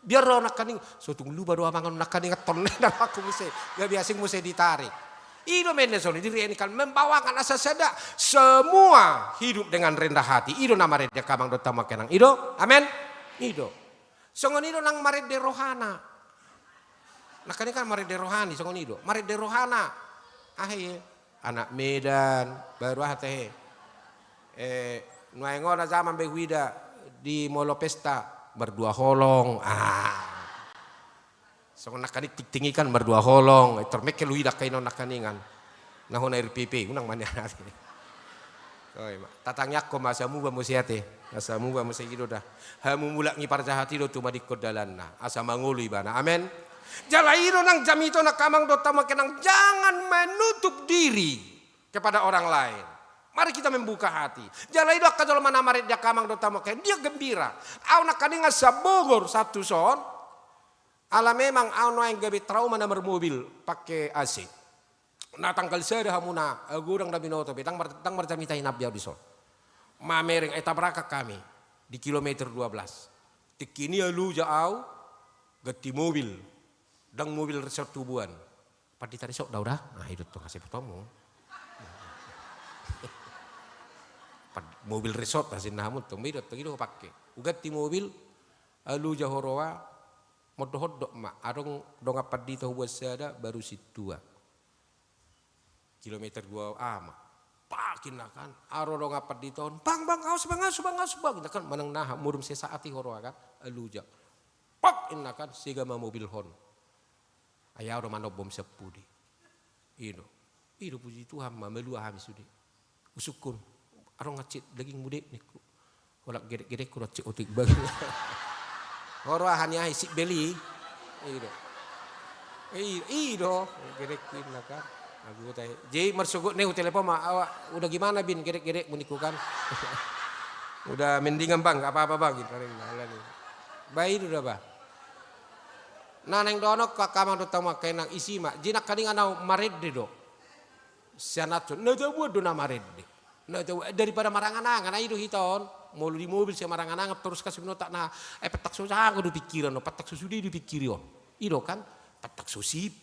Biar ro nangkaning, so tung lupa do amang on nangkaning, antong ninna, aku muse. Gabe asing muse ditarik. I do ma inna songon i, dirihen i kan membawakan asa sada semua hidup dengan rendah hati. I do na marende angka amang dohot hamu angka inang. I do? Amin. I do. Songon i do nang marende rohana. Nangkaning kan marende rohani, songon i do. Marende rohana. Aha i? Anak Medan, baru aha tahe. Eh, nuaeng on na jaman be huida di molo pesta, mardua holong. Ah. Songon nangkaning tingting i kan mardua holong. Tor mengkel huida angka i on nangkaningan. Na hona R P P, unang ma nian ate. Oi, ma. Tatangiangkon ma asa muba muse ate. Asa muba muse, i do da. Hamu mulak ni parjahat i do tumadingkon dalanna. Asa mangolu ibana. Amen. Jala i do nang jamita on angka amang dohot hamu angka inang, jangan menutup diri kepada orang lain. Mari kita membuka hati. Jala i do angka jolma na marende angka amang dohot hamu angka inang, dia gembira. Au nangkaning asa Bogor sahat tu son. Ala memang au nuaeng gabe trauma na marmobil pake A C. Na tanggal sada hamuna, ahu godang na binoto be, ndang mar-, ndang marjamita hinan be au dison. Mamereng, ai tabrakan hami di kilometer dua belas. Tingki i aluja au, ganti mobil. Ndang mobil resort tubuan. Pandita resort do au da. Ah, i do tong, asa ibotomu. Pand-, mobil resort, asa ninna hamu tong, i do tong, i do hupake. Huganti mobil, aluja huroha, mondok-ondok ma, adong dongan pandita hubuat sada, baru sintua. Kilometer dua ama. Pak, inna kan, ro dongan pandita on, "Bang, bang, awas bang, awas bang, awas bang," inna kan, manang naha, murung sesaat i huroha kan, aluja. Pak, inna kan, sega ma mobil hon. Ai au do manombom sampudi. I do. I do, puji Tuhan ma, malua hami sude. Husungkun, "Adong hansit daging mudek," ningku. "Holan gedek-gedekku do hansit otik bagi." Huroha ni aha i, sitbel i. I do. I, i do, gedekku inna kan. Agu tahe. Jadi marsogot na i hutelepon ma, "Awak, udah gimana, Bin, gedek-gedekmu?" ningku kan. "Udah mendingan, Bang, nggak apa-apa, Bang," gitu kan. Ba i do da ba. Na naeng dohononku angka amang dohot hamu angka inang, isi ma. Jadi nangkaningan au marende do. Sian an son, na taboan do na marende. Na tabo-, daripada marangan-angan, ai i do hita on. Molo di mobil sai marangan-angan torus, kasi manotak na, eh, pattak so jago do pingkiran on, pattak so sude do pingkiran on. I do kan, pattak so sip.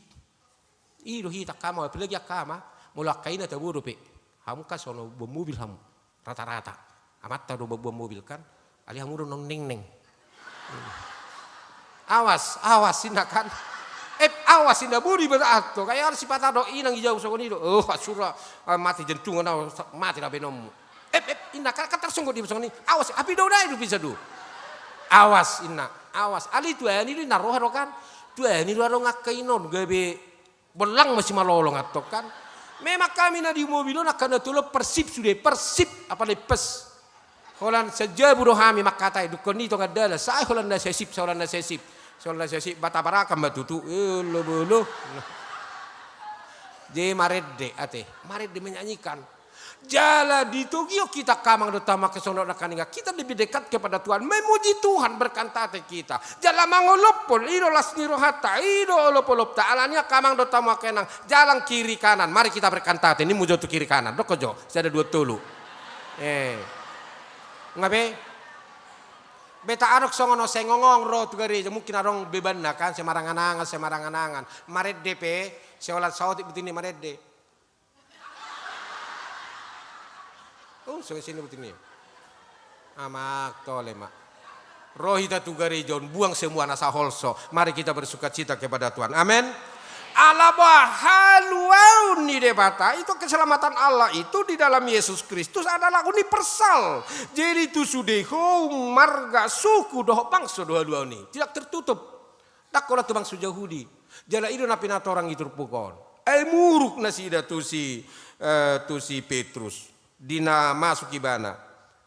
I do hita angka ama, apalagi angka ama, molo angka ina tabo dope. Hamu kan so na mamboan mobil hamu. Rata-rata. Amanta do mamboan mobil kan. Alai hamu do na umnengneng. Awas, awas, inna kan. Eh, awas, inna, bodi bata ato. Kaya ada sipata do, inang, ijau songon i do. Oh, sura, ah, mate jantungan au, mate na baenonmu. Ep, ep, inna, kan, kan tarsonggot dia songon i. Awas, api do dai do bisa do. Awas, inna, awas. Alai tuani do inna roha do kan. Tuani do adong angka i non, gabe bollang masimalolong antong kan. Memang hami na di mobil on angka na tolu persib sude, persib, apalagi pes. Holan sajabu do hami mangkatai, dungkon i tonga dalan, sai holan na sesip, sai holan na sesip. Sai holan na sesip, bata barakan ma tutu, elo bolo. Jadi marende, ate, marende menyanyikan. Jala ditogihon hita angka amang dohot hamu angka songon nangkaningan, kita lebih dekat kepada Tuhan, memuji Tuhan, berkantate kita. Jala mangolophon, i do las ni rohanta, i do olopolopta, alani i angka amang dohot hamu angka inang, jalan kiri kanan, mari kita berkantate, ninmu jo tu kiri kanan, dok jo, sada dua tolu. Eh. Nga be? Beta adong songon on, sai ngongong ro tu gareja, mungkin adong bebanna kan, sai marangan-angan, sai marangan-angan. Marende pe, sai holan saotik butingni marende. Oh, so sini butingni. Amak tole ma. Ro hita tu gareja on, buang semua na saholso. Mari kita bersukacita kepada Tuhan. Amin. Ala boha haluaon ni Debata itu, keselamatan Allah itu di dalam Yesus Kristus adalah universal. Jadi tu sude ho, marga, suku dohot bangso do haluaon i. Tidak tertutup. Ndang holan tu bangso Jahudi. Jala i do na pinatorang i turpuk on. Ai muruk nasida tu si, eh, tu si Petrus. Di na masuk ibana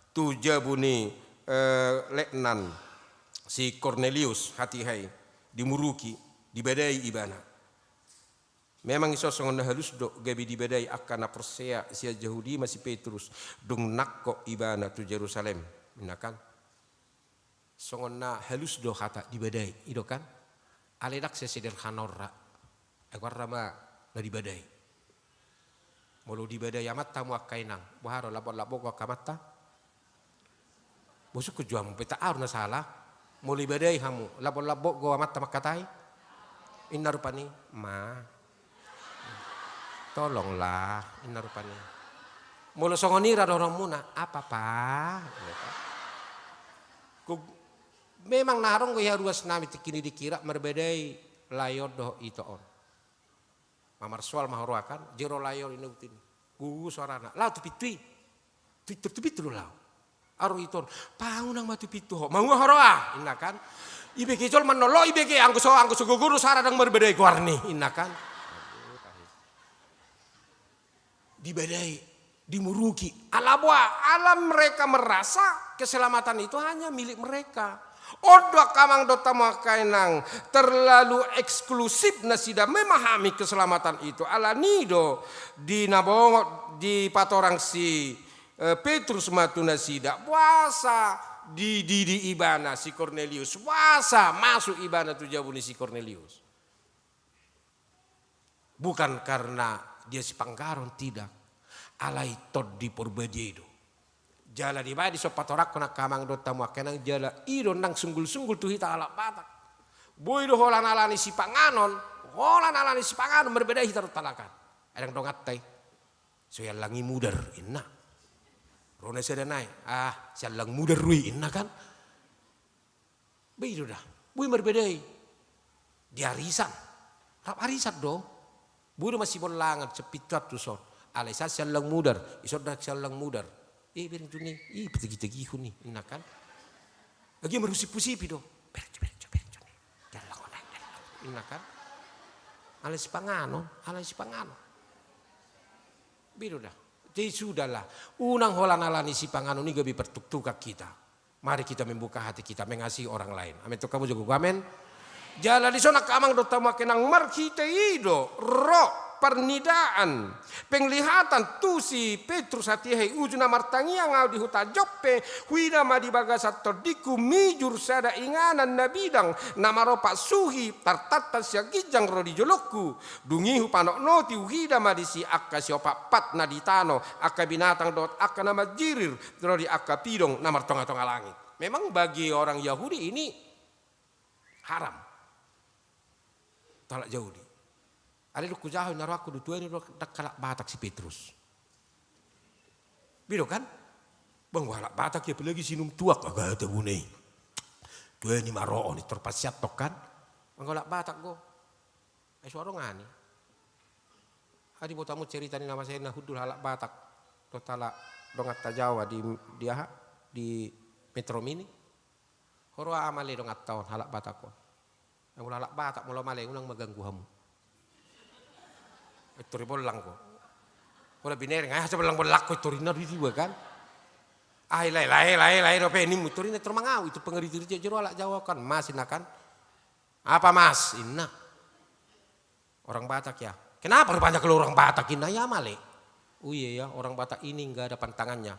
tu jabu ni, eh, letnan si Kornelius hatiha i, dimuruki, dibadai ibana. Memang i songon na halus do gabe dibadai angka na porsea sian Jahudi ma si Petrus, dung nangkok ibana tu Jerusalem, inna kan. Songon na halus do hata dibadai, i do kan? Alai ndang sesederhana on ra. Ai goarna ma na dibadai. Molo dibadai amanta hamu angka inang, boha do, lambok-lambok do amanta? Bosungkon jo hamu, pe ndang ahu na sala. Molo dibadai hamu, lambok-lambok do amanta mangkatai? Inna rupani, ma. Tolonglah, inna rupani. Molo songon i ra dohononmuna, apa, Pa? Memang na adong do i haruasnami tingki ni dikira marbadai lae on dohot ito on. Mamarsoal ma huroa kan, jero lae on, inna butingni. Gogo soarana, laho tu pintu i. Tu, tu, tu pintu do laho. Aro ito on, Pa, unang ma tu pintu ho, mangua huroa, inna kan. Ibege jolma nolo, ibege anggo so, anggo so gogo do soara ndang marbadai goarni, inna kan. Dibadai, dimuruki. Ala boha, ala mereka merasa keselamatan itu hanya milik mereka. On do angka amang dohot hamu angka inang, terlalu eksklusif nasida memahami keselamatan itu. Alani do di na bongot dipatorang si, eh, Petrus ma tu nasida, boasa dididi ibana si Kornelius, boasa masuk ibana tu jabu ni si Kornelius. Bukan karena dia sipanggaron, tidak. Alai Tondi Porbadia i do. Jala dibaen dison patorangkon angka amang dohot hamu angka inang, jala i do nang sunggul-sunggul tu hita halak Batak. Boi do holan alani sipanganon, holan alani sipanganon marbadai hita dohot halak an. Adong donganta i. So i allang i mudar, inna. Ro na sada nai, ah, si allang mudar do i, inna kan. Boi do da, boi marbadai. Di arisan. Rap arisan do. Boi do masibollangan, sepintuan tuson. Alai sa si allang mudar, ison da si allang mudar. Eh, bereng tu ni, i, patagi-tagihon i, inna kan. Lagi marusip-usip i do. Bereng jo, bereng jo, bereng jo ni. Di allang on, di allang on, inna kan. Alai sipanganon, alai sipanganon. Boi do da. Jadi sudahlah. Unang holan alani sipanganon i gabe partuktukan hita. Mari kita membuka hati kita, mengasihi orang lain. Amin. Tong hamu jo gogo amin. Jala dison angka amang dohot hamu angka inang, marhite i do ro parnidaan, penglihatan tu si Petrus hatiha i, uju na martangiang ahu di huta Joppe, huida ma di bagasan tondingku mijur sada inganan na bidang, na maropak suhi, tartantan sian ginjang ro di jolongku. Dung i hupanotnoti, huida ma disi angka siopatpat na di tano, angka binatang dohot angka na manjirir, ro di angka pidong na martonga-tonga langit. Memang bagi orang Yahudi ini haram. Halak Jahudi. Alai dung hujaha i, na rohangku do, tuani do ndang halak Batak si Petrus. Boi do kan? Ba anggo halak Batak i apalagi sinum tuak, aga tabune i. Tuani ma ro on, i tor pasiantong kan. Anggo halak Batak do. Ai so adong ani. Adi boto hamu cerita ni na masa i na hundul halak Batak dohot halak Donganta Jawa di, di aha, di Metro Mini. Ho ro aha male donganta on, halak Batak on. Molo halak Batak molo male, unang ma ganggu hamu. Tor i bollang ho. Molo binereng, ai asa bollang-bollang ho, tor i na di dua kan. Ai lae, lae, lae, lae dope nimmu, tor i na tor mangau, tor pangariti-riti jolo halak Jawa kan, Mas inna kan. Apa Mas? Inna. Orang Batak ya. Kenapa rupanya kalau orang Batak inna, ya male. Oh iya ya, orang Batak ini nggak ada pantangannya.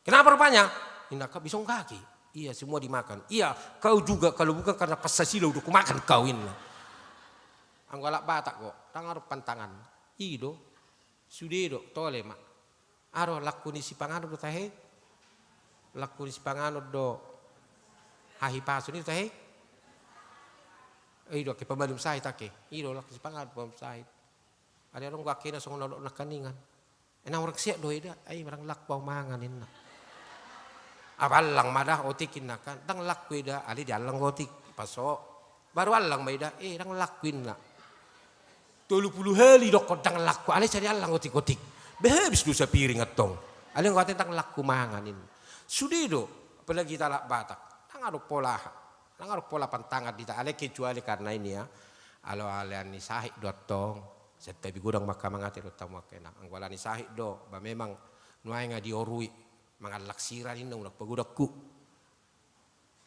Kenapa rupanya? Inna, kau bisong kaki. Iya, semua dimakan. Iya, kau juga kalau bukan karena Pancasila udah kumakan kau inna. Anggo halak Batak kok, ndang adong pantangan. I do, sude do, tole ma. Aro, langku ni sipanganon do tahe. Langku ni sipanganon do hahipason i do tahe. I do, angke pamalum sahit angke. I do, langku ni sipanganon pamalum sahit. Alai adong do angke na songon na dolok nangkaningan. Enang orang sehat do eda, ai ndang langku au mangan inna. Apa allang ma da otik inna kan, ndang langku eda, alai diallang otik, paso. Baru allang ma eda, eh ndang langku inna. Tolu pulu hali dokkon ndang langku, alai sai diallang otik-otik. Be habis do sapiring antong. Alai anggo hata ndang langku mangan inna. Sude do, apalagi hita halak Batak. Ndang adong pola aha. Ndang adong pola pantangan di hita, alai kecuali karena ini ya. Alo-aloan ni sahit do antong. Santabi godang ma angka amang ate dohot hamu angka inang. Anggo ala ni sahit do, ba memang nuaeng nga diorui. Mangallang sira ninna, unang pagodanghu.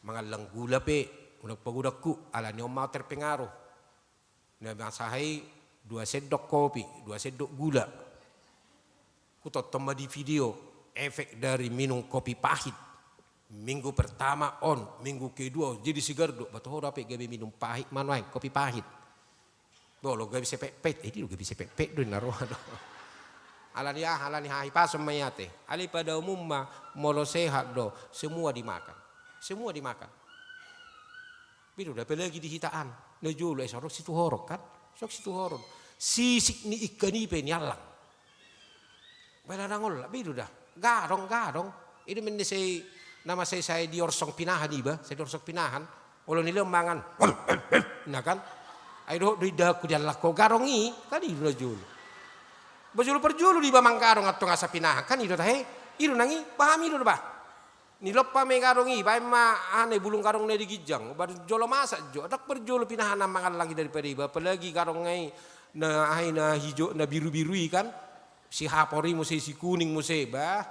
Mangallang gula pe, unang pagodanghu. Ala ni on ma terpengaruh. Na masahai dua sendok kopi, dua sendok gula. Kutonton ma di video, efek dari minum kopi pahit. Minggu pertama on, minggu kedua on, jadi segar do, ba toho do hape gabe minum pahit ma nuaeng, kopi pahit. Molo gabe sepetpet, eh, i do gabe sepetpet do inna roha do. Ala ni aha, ala ni hahipason ma i ate. Alai pada umumna, molo sehat do, semua dimakan. Semua dimakan. Beda do apalagi di hita an. Na jolo, eh, so adong situhoron kan? So adong situhoron. Sisik ni ikan i pe niallang. Bala na ngolak, beda do da. Gadong, gadong. I do mende sai, nama sai, sai diorsong pinahan iba, sai diorsong pinahan. Olo ni leo mangan. Na kan? Ai dohot do indahanku diallang ho gadong i, kan i do na jolo. Ba jolo parjolo do iba manggadong antong asa pinahan, kan i do tahe. I do nang i, paham i do ba. Nilompa ma i gadong i, baen ma aha na i, bulung gadong na di ginjang, baru jolo masak jo, ndang parjolo pinahan na mangallang i daripada iba, apalagi gadong na i na aha i, na hijau, na biru-biru i kan, sihapor i muse, sikuning muse, bah.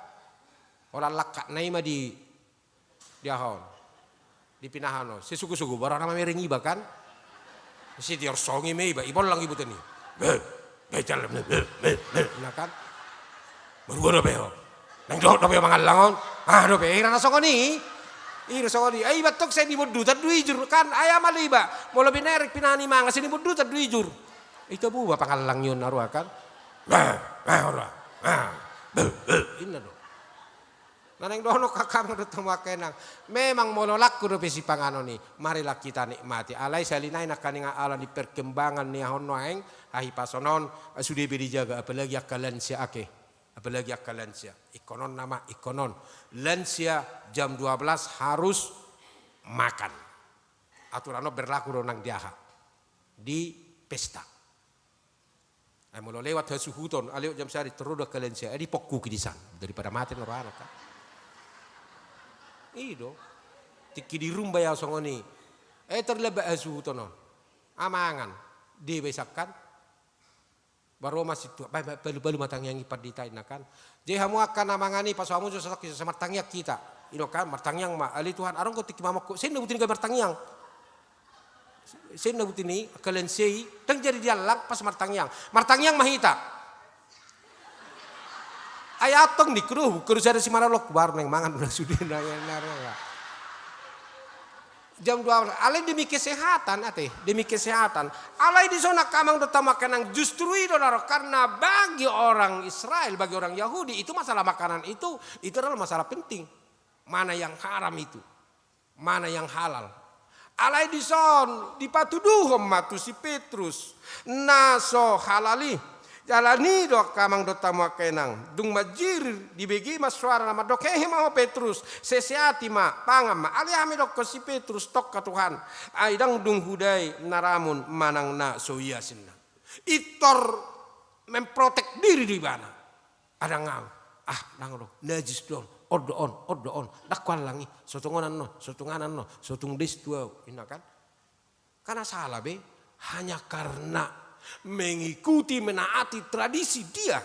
Holan langkatna i ma di, di aha on, di pinahan on, sesogo-sogo, baru na mamereng iba kan. Sai diorsongi ma iba, ibollang iba tani. Be, be, jalan, be, be, be, be. Na kan. Marua dope ho. Naeng dohot dope ho mangallang on. Ah, dope, hira na songon i. Hira songon i. Ai iba tong sai nibondutan do ijur kan. Ai ama do iba. Molo binereng pinahan i mangan sai nibondutan do ijur. Ita buba pangallang i on na roa kan. Be, be, ora. Be, be, inna do. Na naeng dohononku angka amang dohot hamu angka inang. Memang molo langku dope sipanganon i, marilah kita nikmati. Alai sahali nai nangkaningan ala ni perkembangan ni aha on nuaeng, hahipason on, sude be dijaga, apalagi angka lansia ake. Apalagi angka lansia. Ingkon on nama, ingkon on. Lansia jam dua belas harus makan. Aturan on berlaku do nang di aha. Di pesta. Ai molo lewat hasuhuton, ai lewat jam sadari, tor ro do angka lansia, ai dipongkuki di san, daripada mate na rohana kan. I do. Tingki dirumbai au songon i. Eh, terlambat hasuhuton on. Amangan. Deba i sangkan. Baru ma sintua, baen, baen, palu, palu ma tangiang i pandita inna kan. Jadi hamu angka na mangan i, paso hamu jo sasaki, sasa martangiang hita. I do kan, martangiang ma. Ale Tuhan, adong do tingki mamongkuk. Songon i na buti ni gabe martangiang. Songon i na buti ni, angka lansia i, ndang jadi diallang pas martangiang. Martangiang ma hita. Ai antong ningku do, buka do sada simanalongku, baru naeng mangan do na sude, naeng, naeng, naeng. Jam dua belas, alai demi kesehatan, ate, demi kesehatan. Alai dison angka amang dohot hamu angka inang, justru i do na ro, karena bagi orang Israel, bagi orang Yahudi, itu masalah makanan itu, itu adalah masalah penting. Mana yang haram itu. Mana yang halal. Alai dison, dipatuduhon ma tu si Petrus, na so halal i. Jala i do angka amang dohot hamu angka inang, dung manjirir, dibege ma suara na mandok, hehe ma ho Petrus, sesehati ma, pangan ma. Alai aha ma didokkon si Petrus, tongka Tuhan, ai ndang dung hudai na ramun manang na so ias inna. Pintor memprotek diri do ibana. Ndang au. Ah, ndang ro, najis do on, on do on, on do on, ndang huallang i, so tung on annon, so tung an annon, so tung desu tu ahu, inna kan. Karena salah be, hanya karena mengikuti, menaati tradisi dia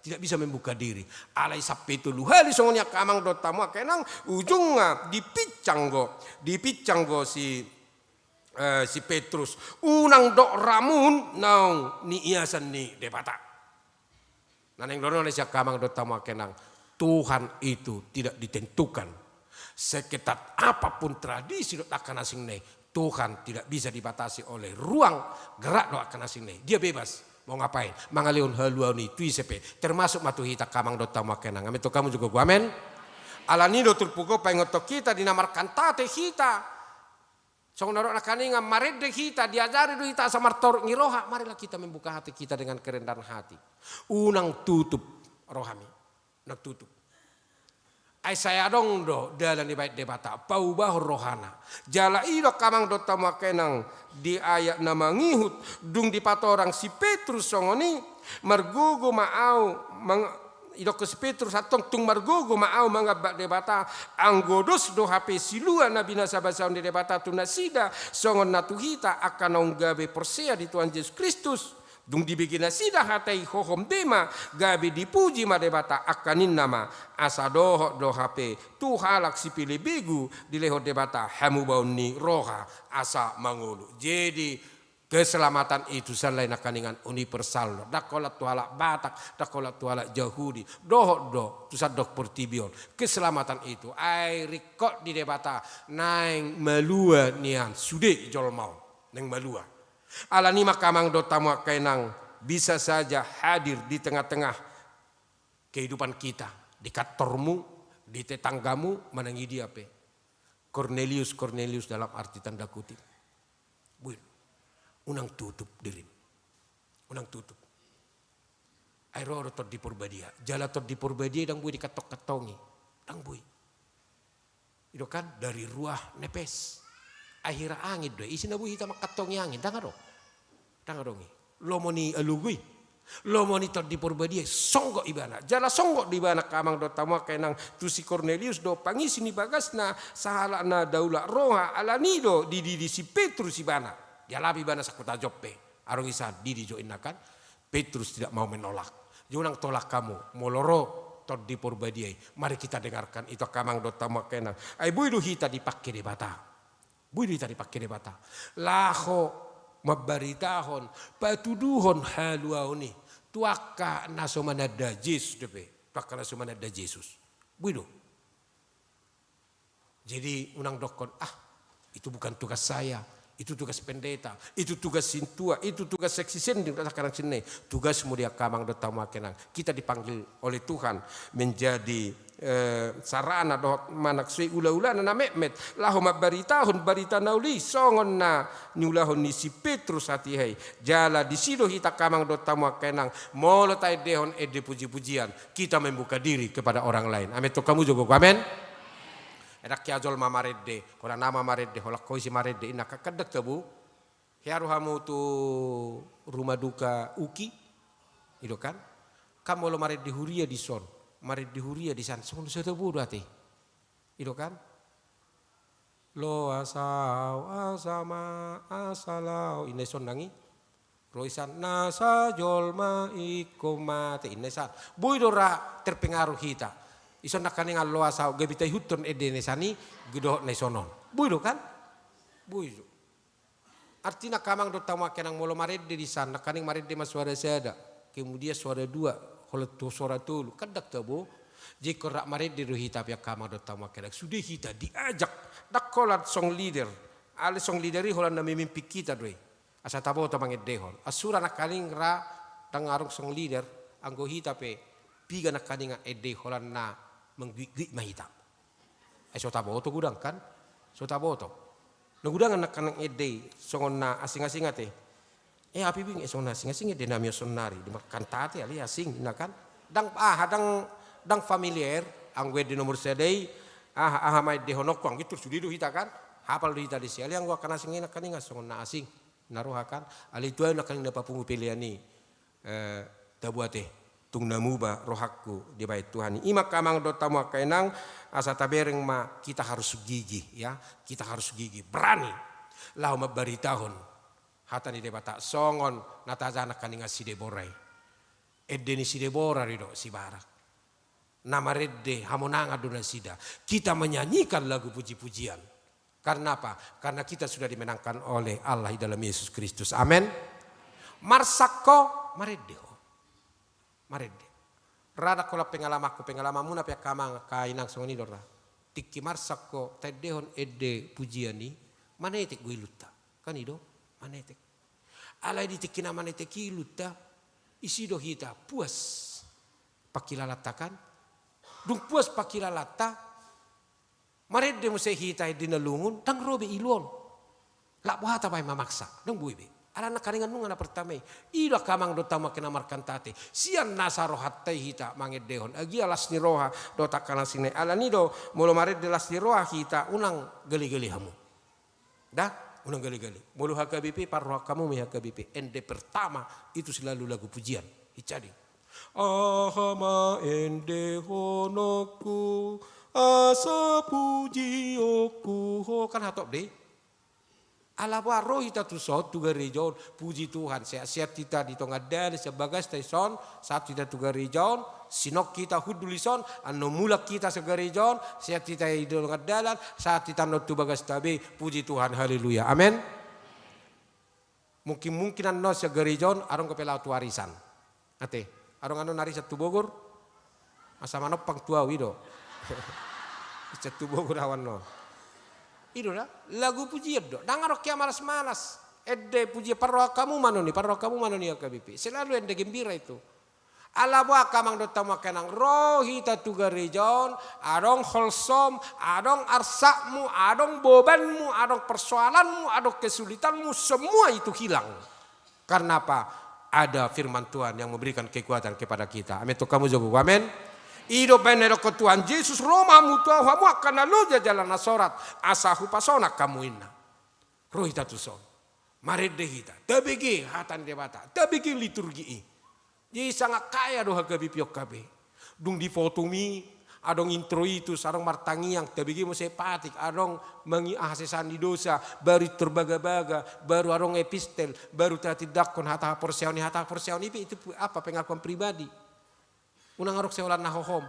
tidak bisa membuka diri. Alai sampe tolu hali songon i angka amang dohot hamu angka inang, ujungna dipincang do, dipincang do si, eh, si Petrus. Unang dok ramun naung niiasan ni Debata. Na naeng dohonon ni si angka amang dohot hamu angka inang, Tuhan itu tidak ditentukan. Seketat apapun tradisi dohot angka na asing na i, Tuhan tidak bisa dibatasi oleh ruang gerak dohot angka na asing na i. Dia bebas mau ngapain, mangalehon haluaon i tu ise pe, termasuk ma tu hita angka amang dohot hamu angka inang. Amen tu hamu juga, amen. Alani do turpuk on paingothon hita di na markantate hita. Songon na dok nangkaningan, marende hita, diajari do hita asa martorop ni roha, marilah kita membuka hati kita dengan kerendahan hati. Unang tutup rohami, unang tutup. Ai sai adong do dalan dibaen Debata, paubahon rohana. Jala i do angka amang dohot hamu angka inang, di ayat na mangihut, dung dipatorang si Petrus songon i, margogo ma ahu mang-, Idokkon si Petrus, antong tung margogo ma ahu mangamba Debata, anggo dos do hape silua na binasabasaon ni Debata tu nasida, songon na tu hita angka naung gabe porsea di Tuhan Jesus Kristus. Dung dibege nasida hata i, hohom be ma, gabe dipuji ma Debata, angka ninna ma, asa dohot do hape tu halak sipelebegu dilehon Debata hamubaon ni roha asa mangolu. Jadi, keselamatan itu sandok nangkaningan universal do. Ndang holan tu halak Batak, ndang holan tu halak Jahudi. Dohot do tu sandok portibi on. Keselamatan itu, ai ringkot di Debata naeng malua nian sude jolma on. Naeng malua. Alani i ma angka amang dohot hamu angka inang, bisa saja hadir di tengah-tengah kehidupan kita, di kantormu, di tetanggamu, manang di dia pe. Kornelius, Kornelius dalam arti tanda kutip. Boi do. Unang tutup dirim. Unang tutup. Ai ro do Tondi Porbadia. Jala Tondi Porbadia i ndang boi dikantong-kantongi. Ndang boi. I do kan, dari ruah nepes. Ai hira angin do i, ise na boi hita mangkantongi angin, ndang adong. Ndang adong i. Lomo ni alogo i. Lomo ni Tondi Porbadia i, songgop ibana. Jala songgop do ibana angka amang dohot hamu angka inang, tu si Kornelius do pangisi ni bagasna, sahalak na daulat roha, alani i do dididi si Petrus ibana. Dialap ibana sahuta Joppe. Adong i san, didi jo inna kan. Petrus tidak mau menolak. Jadi unang tolak hamu, molo ro Tondi Porbadia i. Mari kita dengarkan itu angka amang dohot hamu angka inang. Ai boi do hita dipangke Debata. Boi do hita dipangke Debata. Laho mambaritahon, patuduhon haluaon i. Tu angka na so mananda Jesus dope. Tu angka na so mananda Jesus. Boi do. Jadi unang dokkon, ah, itu bukan tugas saya, itu tugas pendeta, itu tugas sintua, itu tugas seksi sendiri, tugasmu di angka amang dohot hamu angka inang. Kita dipanggil oleh Tuhan menjadi, eh, sarana dohot manang soi ula-ulana na metmet. Laho mambaritahon barita na uli songon na niulahon ni si Petrus hatiha i. Jala disi do hita angka amang dohot hamu angka inang. Molo taendehon ende puji-pujian, kita membuka diri kepada orang lain. Amen tu hamu juga, amen. Ndang hea jolma marende, holan ama marende, holan ho ise marende, inna kan ndang tabo. Hea ro hamu tu rumah duka Uki. I do kan. Kan molo marende huria dison, marende huria disan, songon so tabo do ate. I do kan. Loas ahu asa ma, asa laho, inna ison nang i. Ro isan nasa jolma ingkon mate, inna isan. Boi do ra terpengaruh hita. Ison nangkaningan loas ahu, gabe taihuthon ende na isan i, dohot na ison on. Boi do kan? Boi do. Artina angka amang dohot hamu angka inang, molo marende disan, nangkaning marende ma suara sada, kemudian suara dua, holan tu suara tolu, kan ndang tabo. Jadi ingkon rap marende do hita pe angka amang dohot hamu angka inang. Sude hita diajak, ndang holan song leader. Alai song leader i holan na memimpin hita do i. Asa taboto mangendehon. Asura nangkaning ra ndang adong song leader, anggo hita pe piga nangkaningan ende i holan na mangguitguit ma hita. Ai so taboto godang kan? So taboto. Na godang nangkaning ende i songon na asing-asing ate. Eh, api bing, eh, songon na asing-asing ende nami on saonari. Di markantate alai asing, inna kan? Ndang, aha, ndang, ndang familiar, anggo ende nomor sada i, aha, aha ma endehononku, anggo i tor sude do hita kan? Hapal do hita disi, alai anggo angka na asing i nangkaningan songon na asing. Na roha kan? Alai tu ahu nangkaning na papungu pelean i, eh, tabo ate. Tung na muba rohangku dibahen Tuhan i. I ma angka amang dohot hamu angka inang, asa tabereng ma, kita harus gigih, ya. Kita harus gigih, berani. Laho mambaritahon hata ni Debata songon na tajaha nangkaningan si Debora i. Ende ni si Debora do i do si Barak. Na marende hamonangan do nasida. Kita menyanyikan lagu puji-pujian. Karena apa? Karena kita sudah dimenangkan oleh Allah di dalam Yesus Kristus. Amin. Marsak ho, marende ho. Marende. Ra ndang holan pengalamanku, pengalamanmuna pe angka amang, angka inang, songon i do ra. Tingki marsak ho taendehon ende pujian i, manetek do ilunta. Kan i do, manetek. Alai di tingki na manetek i ilunta, isi do hita puas pangkilalanta kan. Dung puas pangkilalanta, marende muse hita ende na lungun, ndang ro be ilu on. Lak boha tabahen mamaksa, ndang boi be. Alana nangkaningan nunga na pertama i. I do angka amang dohot hamu angka inang na markantate. Sian nasa rohanta i hita mangendehon. Agia las ni roha dohot angka na asing nai. Alani do, molo marende las ni roha hita, unang gale-gale hamu. Da, unang gale-gale. Molo H K B P, parrohahon hamu ma i H K B P. Ende pertama itu selalu lagu pujian. Icadi. Aha ma endehononku, asa pujionku ho. Kan hatop do i. Ala boha ro hita tu son, tu gareja on, puji Tuhan, sehat-sehat hita di tonga dalan, sian bagasta i son, sahat hita tu gareja on, sinok hita hundul i son, annon mulak hita sian gareja on, sehat hita di tonga dalan, sahat hita annon tu bagasta be, puji Tuhan, haleluya, amen. Mungkin-mungkin annon sian gareja on, adong dope laho tu arisan. Ate, adong annon arisan tu Bogor, asa manompang tu au i do. Arisan tu Bogor au annon. I do da, lagu pujian do. Ndang adong hea malas-malas. Ende pujian, parrohahon hamu ma annon i, parrohahon hamu ma annon i H K B P. Selalu ende gembira itu. Ala boha angka amang dohot hamu angka inang, ro hita tu gareja on, adong holsom, adong arsakmu, adong bobanmu, adong persoalanmu, adong kesulitanmu, semua itu hilang. Karena apa? Ada firman Tuhan yang memberikan kekuatan kepada kita. Amin. Tong hamu jawab, amin. I do umbahen na didok Tuhan Jesus, ro ma hamu tu au, hamu angka na loja jala na sorat, asa hupasonang hamu, ninna. Ro hita tu son. Marende hita. Tabege hata ni Debata. Tabege liturgi i. Jadi sangat kaya do H K B P on hape. Dung di foto mi, adong introitus, adong martangiang, tabege muse patik, adong mangi-, hasesaan ni dosa, baru terbagabaga, baru adong epistel, baru tatindangkon hata haporseaon i, hata haporseaon i pe itu pu-, apa, pengakuan pribadi. Unang adong sai holan na hohom.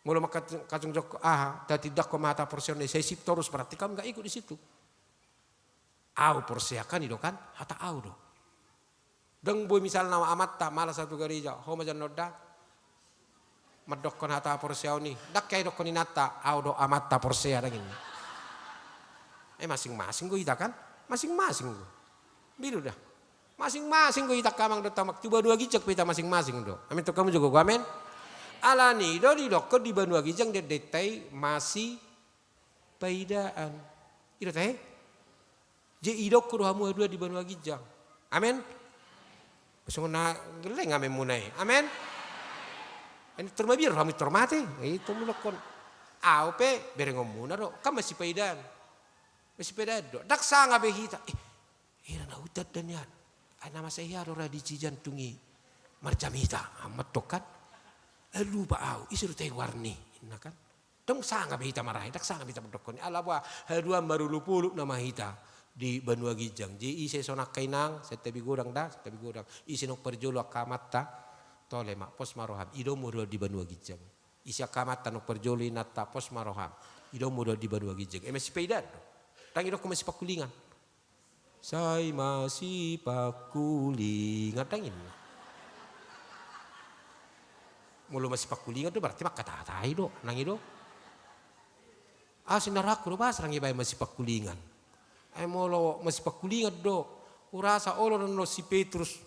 Molo mangkacung-, kacung jok-, aha, tatindangkon ma hata haporseaon i, sai sip torus, berarti kam nggak ikut di situ. Au porsea kan i do kan, hata au do. Ndang boi misalna amanta malas tu gareja, ho ma jolo annon da. Mandokkon hata haporseaon i, ndang hea idokkon inanta, au do amanta porsea, ndang ninna. Eh, masing-masing do hita kan? Masing-masing do. Biru da. Masing-masing do hita angka amang dohot hamu, tu banua ginjang pe hita masing-masing do. Amin, tong hamu jawab, amin. Alani do didokkon di banua ginjang dendenta i masipaidaan. I do tahe? Jadi idaon ho do hamu haduan di banua ginjang. Amen. Songon na gelleng amenmuna i. Amen. Ini tor mabiar hamu, tor mate. Itu mulokkon. Au pe berengonmuna do. Kan masipaidaan. Masipaidaan do. Ndang sanga be hita. Eh, hira na huta da nian. Ai na masa hea do ra di Cijantung i marjamita. Amat do kan. Eh, lupa au. Ise do tahe warni. Inna kan. Ndang sanga be hita marahi, ndang sanga be hita mandokkon i. Ala boha, haduan marolopolop nama hita di banua ginjang. Jadi ise songon angka inang, santabi godang da, santabi godang. Ise naung parjolo angka amanta, tole ma, pos ma roham. Idaonmu haduan di banua ginjang. Ise angka amanta naung parjolo inanta, pos ma roham. Idaonmu haduan di banua ginjang. Eh, masipaidaan do. Ndang idaonku masipangkulingan. Sai masipangkulingan, ndang ninna. Molo masipangkulingan do berarti mangkatahatahi do, nang i do. Asi na rohangku do bahasa ndang ibaen masipangkulingan. Ai molo masipangkulingan do, hurasa olo do annon si Petrus.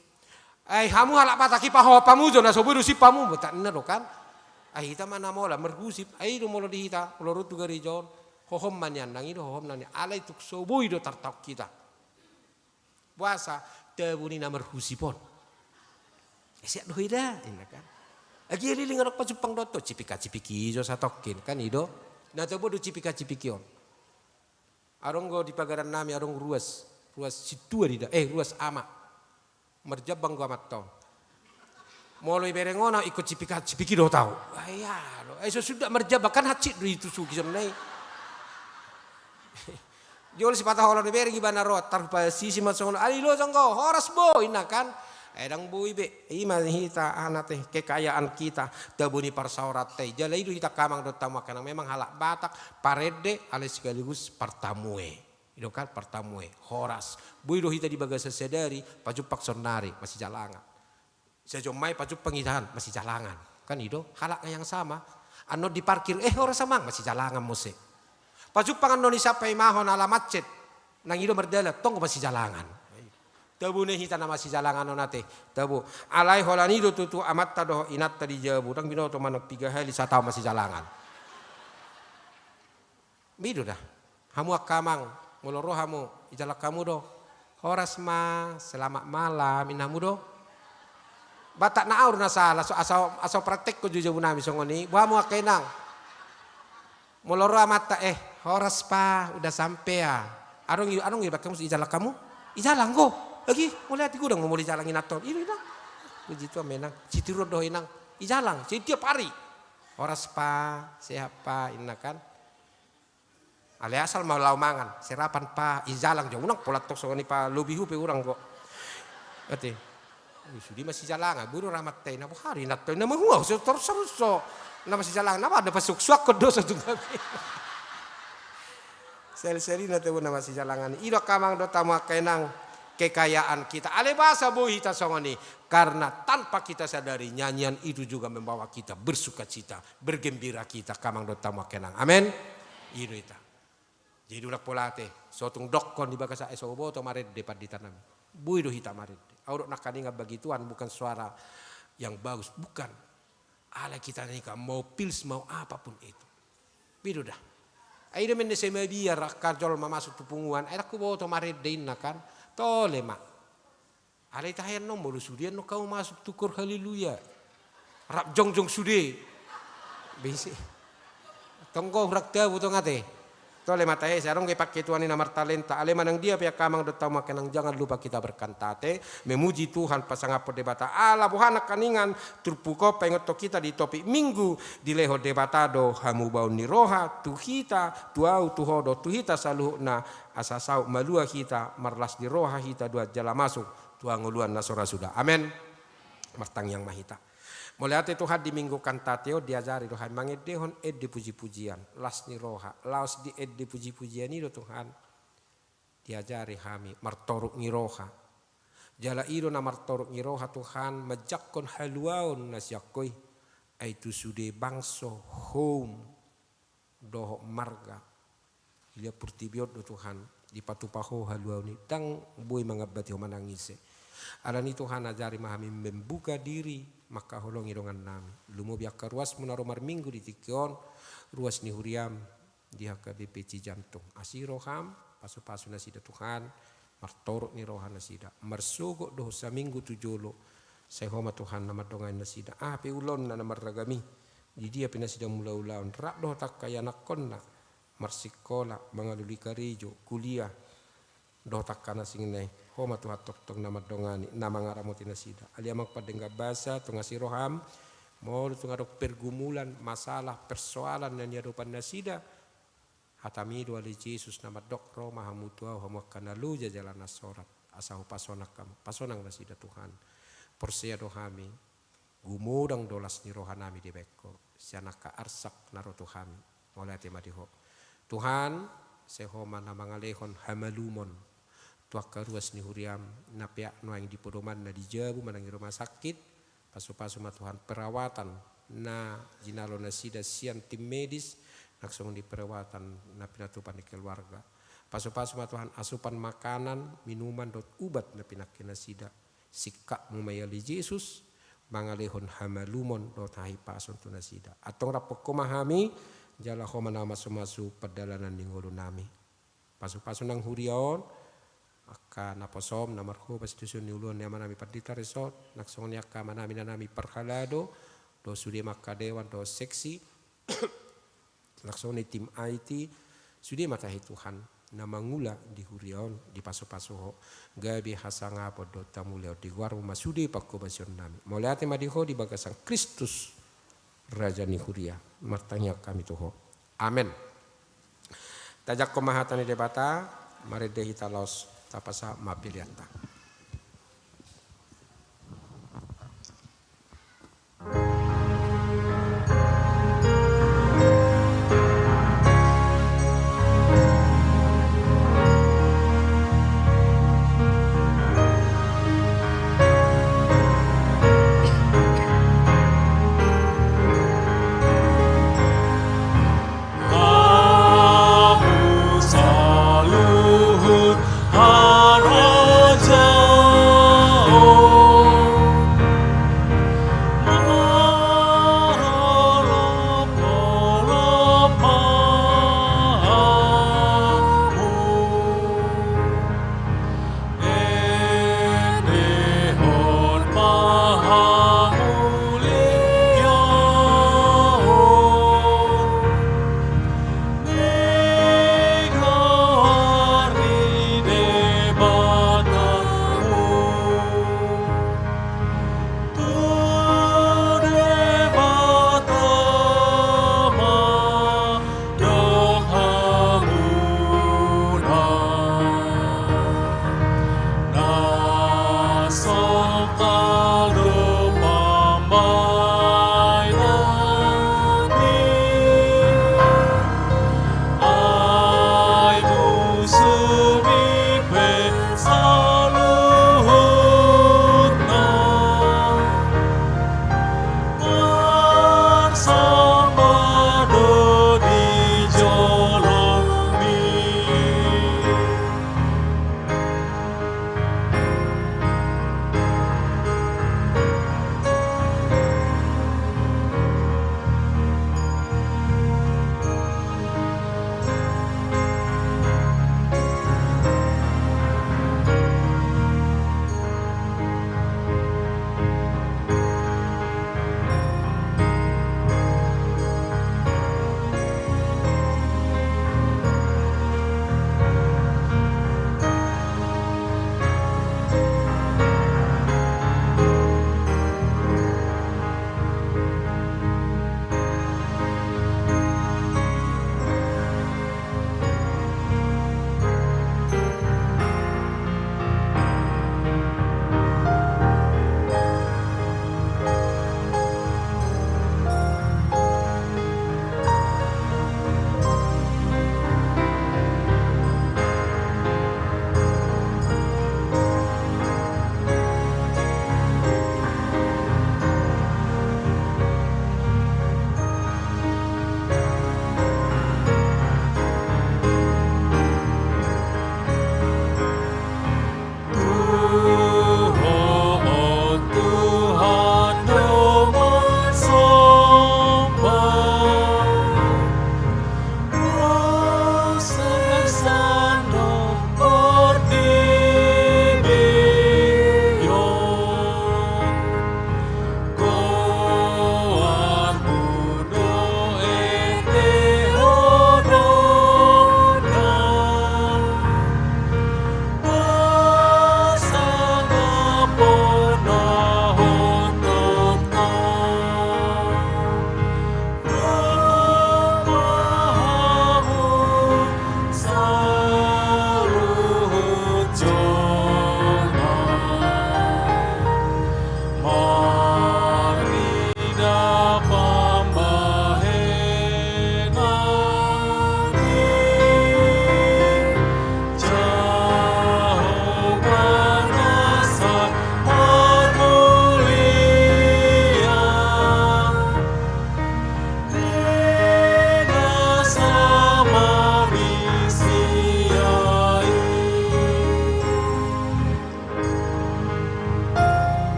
Ai hamu halak Batak i, pahohom hamu jo, na so boi do sip hamu, botak ninna do kan. Ai hita ma na mola marhusip, ai i do molo di hita, molo ro tu gareja on. Hohom ma nian, nang i do hohom na nian. Alai tung so boi do tartaon hita. Boasa, tabo ni na marhusip on. Eh, sehat do ho i da, inna kan. Agia leleng adong pajumpang dohot ho, cipika-cipiki jo satongkin, kan i do. Na tabo do cipika-cipiki on. Adong do di pagaran nami, adong ruas, ruas sintua do i da, eh, ruas ama. Marjambang do amanta on. Molo ibereng on au ingkon cipika-cipiki dohot au. Ai alo, ai so suda marjaba kan hansit do i tu sugi songon i. Jolo sipata holong ibereng ibana ro, tarpasisi ma songon, "Ai lo janggo, horas bo," inna kan. Ai ndang boi be, i ma hita anak te, kekayaan kita, tabo ni parsaoranta i. Jala i do hita angka amang dohot hamu angka inang memang halak Batak, parende, alai sekaligus partamue. I do kan partamue, horas. Boi do hita di bagasan sadari, pajumpang saonari, masijalangan. Sajumpang i pajumpang itahan, masijalangan. Kan i do, halak na yang sama. Annon di parkir, "Eh, horas amang," masijalangan muse. Pajumpang annon i sapai mahon ala macet. Nang i do mardalan, tong masijalangan. Tabo na hita na masijalangan on ate. Tabo. Alai holan i do tutu amanta dohot inanta di jabu. Ndang binoto manang piga hali sataon masijalangan. Mido da. Hamu angka amang, molo ro hamu, ijalang hamu do. "Horas ma, selamat malam," inna hamu do. Batak na aur na sala, so, asa, asa praktek ko jo jabu nami songon i, boha hamu angka inang. Molo ro amanta, "Eh, horas pa, udah sampe ya." Adong i, adong i bakke mus ijalang hamu? Ijalang go. Lagi, mulai hati gudang mau ijalang inanton. Ini inang. Puji Tuhan menang. Sitiruon do inang. Ijalang, setiap hari. "Horas pa, sehat pa," inna kan. Alai asal ma laho mangan, serapan pa, ijalang jo, unang pola tong songon i pa lobi hupe urang kok. Ate. Ui, sude masijalangan, boi do amanta i, na boha do inanta i, na mahua, so torus torus so. Na masijalangan, na boha, na pasuaksuakkon do so tu gabe. Sel-sel i na tabo na masijalangan. I do angka amang dohot hamu angka inang, kekayaan kita. Alai boasa boi hita songon i? Karena tanpa kita sadari, nyanyian itu juga membawa kita bersukacita, bergembira kita, angka amang dohot hamu angka inang. Amen. I do hita. Jadi unang pola ate, so tung dokkon di bagasan, "Eh, so huboto marende pandita nami." Boi do hita marende. Au do nangkaningan bagi Tuhan bukan suara yang bagus, bukan. Alai kita ni kan mau pils, mau apapun itu. Boi do da. Ai do mende sai mabiar angka jolma masuk tu punguan, ai ndang huboto marende inna kan. Tole ma. Alai tahe annon molo sude annon hamu masuk tu kor haleluya. Rap jongjong sude. Bese. Tonggo hurang tabo tong ate. Tole ma tahe, sai adong do i pake Tuhan i na martalenta. Alai manang dia pe angka amang dohot hamu angka inang, jangan lupa kita berkantate, memuji Tuhan, pasangaphon Debata. Ala boha nangkaningan turpuk on paingothon hita di topik Minggu, dilehon Debata do hamubaon ni roha tu hita, tu au, tu ho dohot tu hita saluhutna, asa saut malua hita, marlas ni roha hita, dohot jala masuk tu hangoluan na so ra suda. Amen. Martangiang ma hita. Mauliate Tuhan, di Minggu Kantate on diajari do hami mangendehon ende pujipujian, las ni roha. Laos di ende pujipujian i do Tuhan, diajari hami martoruk ni roha. Jala i do na martoruk ni roha Tuhan, manjangkon haluaon na sian Ho i, ai tu sude bangso, houm, dohot marga. Di liat portibi on do Tuhan, dipatupa Ho haluaon i, ndang boi mangambati Ho manang ise. Alani Tuhan, ajari ma hami membuka diri, mangkaholongi dongannami. Lumobi angka ruasmu na ro marminggu di tingki on, ruas ni huriam, di H K B P Cijantung. Asi roham, pasupasu nasida Tuhan, martoruk ni roha nasida. Marsogot dohot saminggu tu jolo, sai Ho ma Tuhan na mandongani nasida. Aha pe ulaonna na marragam i, di dia pe nasida mangula ulaon, rap dohot angka ianakhonna, marsikola, mangalului karejo, kuliah, dohot angka na asing na i, Ho ma Tuhan tongtong na mandongani, na mangaramoti nasida. Ale Amang pardenggan basa, tung asi roham, molo tung adong pergumulan, masalah, persoalan na niadopan nasida, hatami do ale Jesus na mandok, ro ma hamu tu Ahu, hamu angka na loja jala na sorat, asa hupasonang hamu. Pasonang nasida Tuhan. Porsea do hami, gumodang do las ni rohanami dibahen Ho, sian angka arsak na ro tu hami. Mauliate ma di Ho. Tuhan, sai Ho ma na mangalehon hamalumon tu angka ruas ni huriam, na peak nuaeng di podomanna di jabu manang di rumah sakit, pasupasu ma Tuhan perawatan na jinalo nasida sian tim medis, nang songon i perawatan na pinatupa ni keluarga. Pasupasu ma Tuhan asupan makanan, minuman, dohot ubat na pinangke nasida. Singkapmu ma i ale Jesus, mangalehon hamalumon dohot hahipason tu nasida. Antong raphon Ho ma hami, jala Ho ma na mamasumasu pardalanan ni ngolunami. Pasupasu nang huria on, angka naposom, na marhobas tu son ni uluan ni amanami pandita resort, nang songon i angka amanami, inanami parhalado, dohot sude ma angka dewan, dohot seksi, nang songon i tim I T, sude ma tahe Tuhan. na mangula di huria on, dipasupasu Ho, gabe hasangapon dohot hamuliaon di goarMu ma sude panghobasion nami. Mauliate ma di Ho di bagasan Kristus, Raja ni huria, martangiang hami tu Ho. Amen. Tajangkon ma hata ni Debata, marende hita laos tapasahat ma peleanta. Hamu saluhut harajaon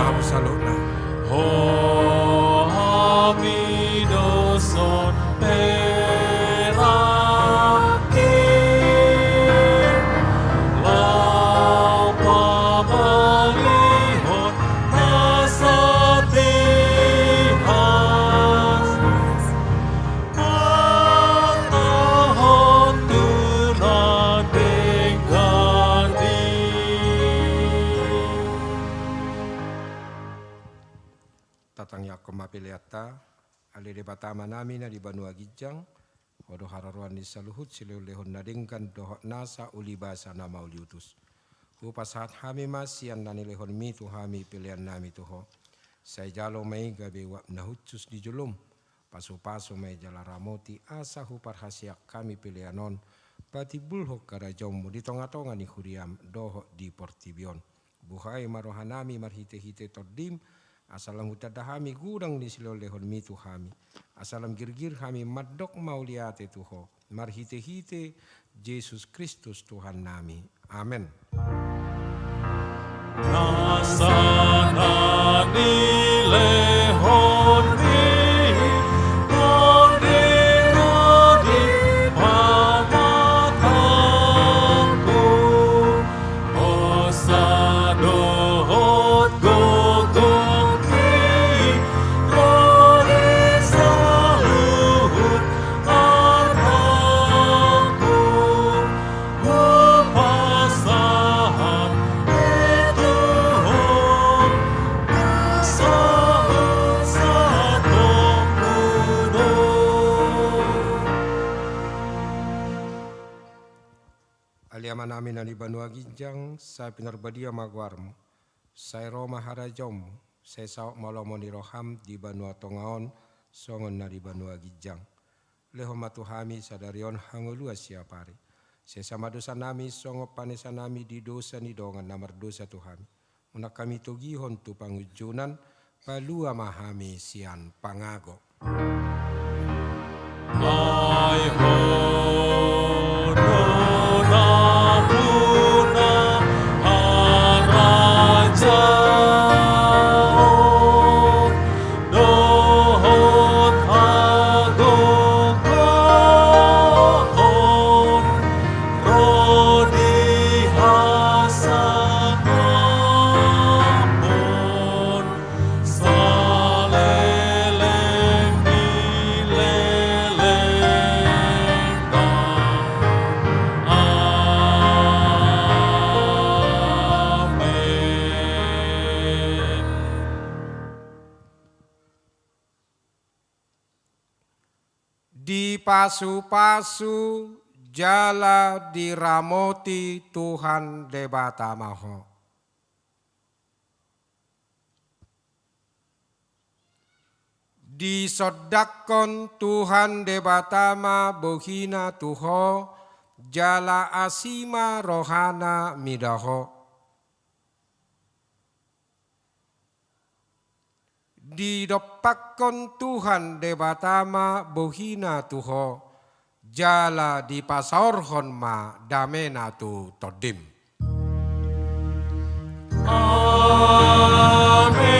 Ahu saluhutna. Ho hami doshon perak i, laho pabalihon na satiha, patahon tu na denggan i. Tatangiangkon ma peleanta. Ale Debata Amanami na di banua ginjang, Ho do haroroan ni saluhut silehonlehon na denggan dohot nasa ulibasa na mauliutus. Hupasahat hami ma sian na nilehonmi tu hami peleannami tu Ho. Sai jalo ma i gabe uap na hushus di jolom. Pasupasu ma i jala ramoti asa huparhaseang hami pelean on patimbulhon harajaonmu di tongatonga ni huriam dohot di portibi on. Buhai ma rohanami marhitehite Tondim, asa lam hutanda hami godang ni silehonlehonmi tu hami, asa lam girgir hami mandok mauliate tu Ho, marhitehite Jesus Kristus Tuhannami. Amen. Nasa na nilehonmi on di na di pamatangku, hosa dohot gogongki ro di saluhut artangku. Hupasahat i tu Ho, sahat satongkin do. Ale Amanami na di banua ginjang, sai pinarbadia ma goarmu. Sai ro ma harajaonmu, sai saut ma lomo ni roham di banua tonga on, songon na di banua ginjang. Lehon ma tu hami sadari on hangoluan siapari. Sesa ma dosanami songon panesanami di dosa ni dongan na mardosa tu hami. Unang hami togihon tu pangunjunan, palua ma hami sian pangago. Ai Ho do nampuna harajaon dohot hagogoon ro di hasangapon saleleng ni lelengna. Amen. Dipasupasu jala diramoti Tuhan Debata ma ho. Disondangkon Tuhan Debata ma bohina tu ho, jala asi ma rohana mida ho. Didompakkon Tuhan Debata ma bohina tu ho, jala dipasaorhon ma damena tu tondim. Amen.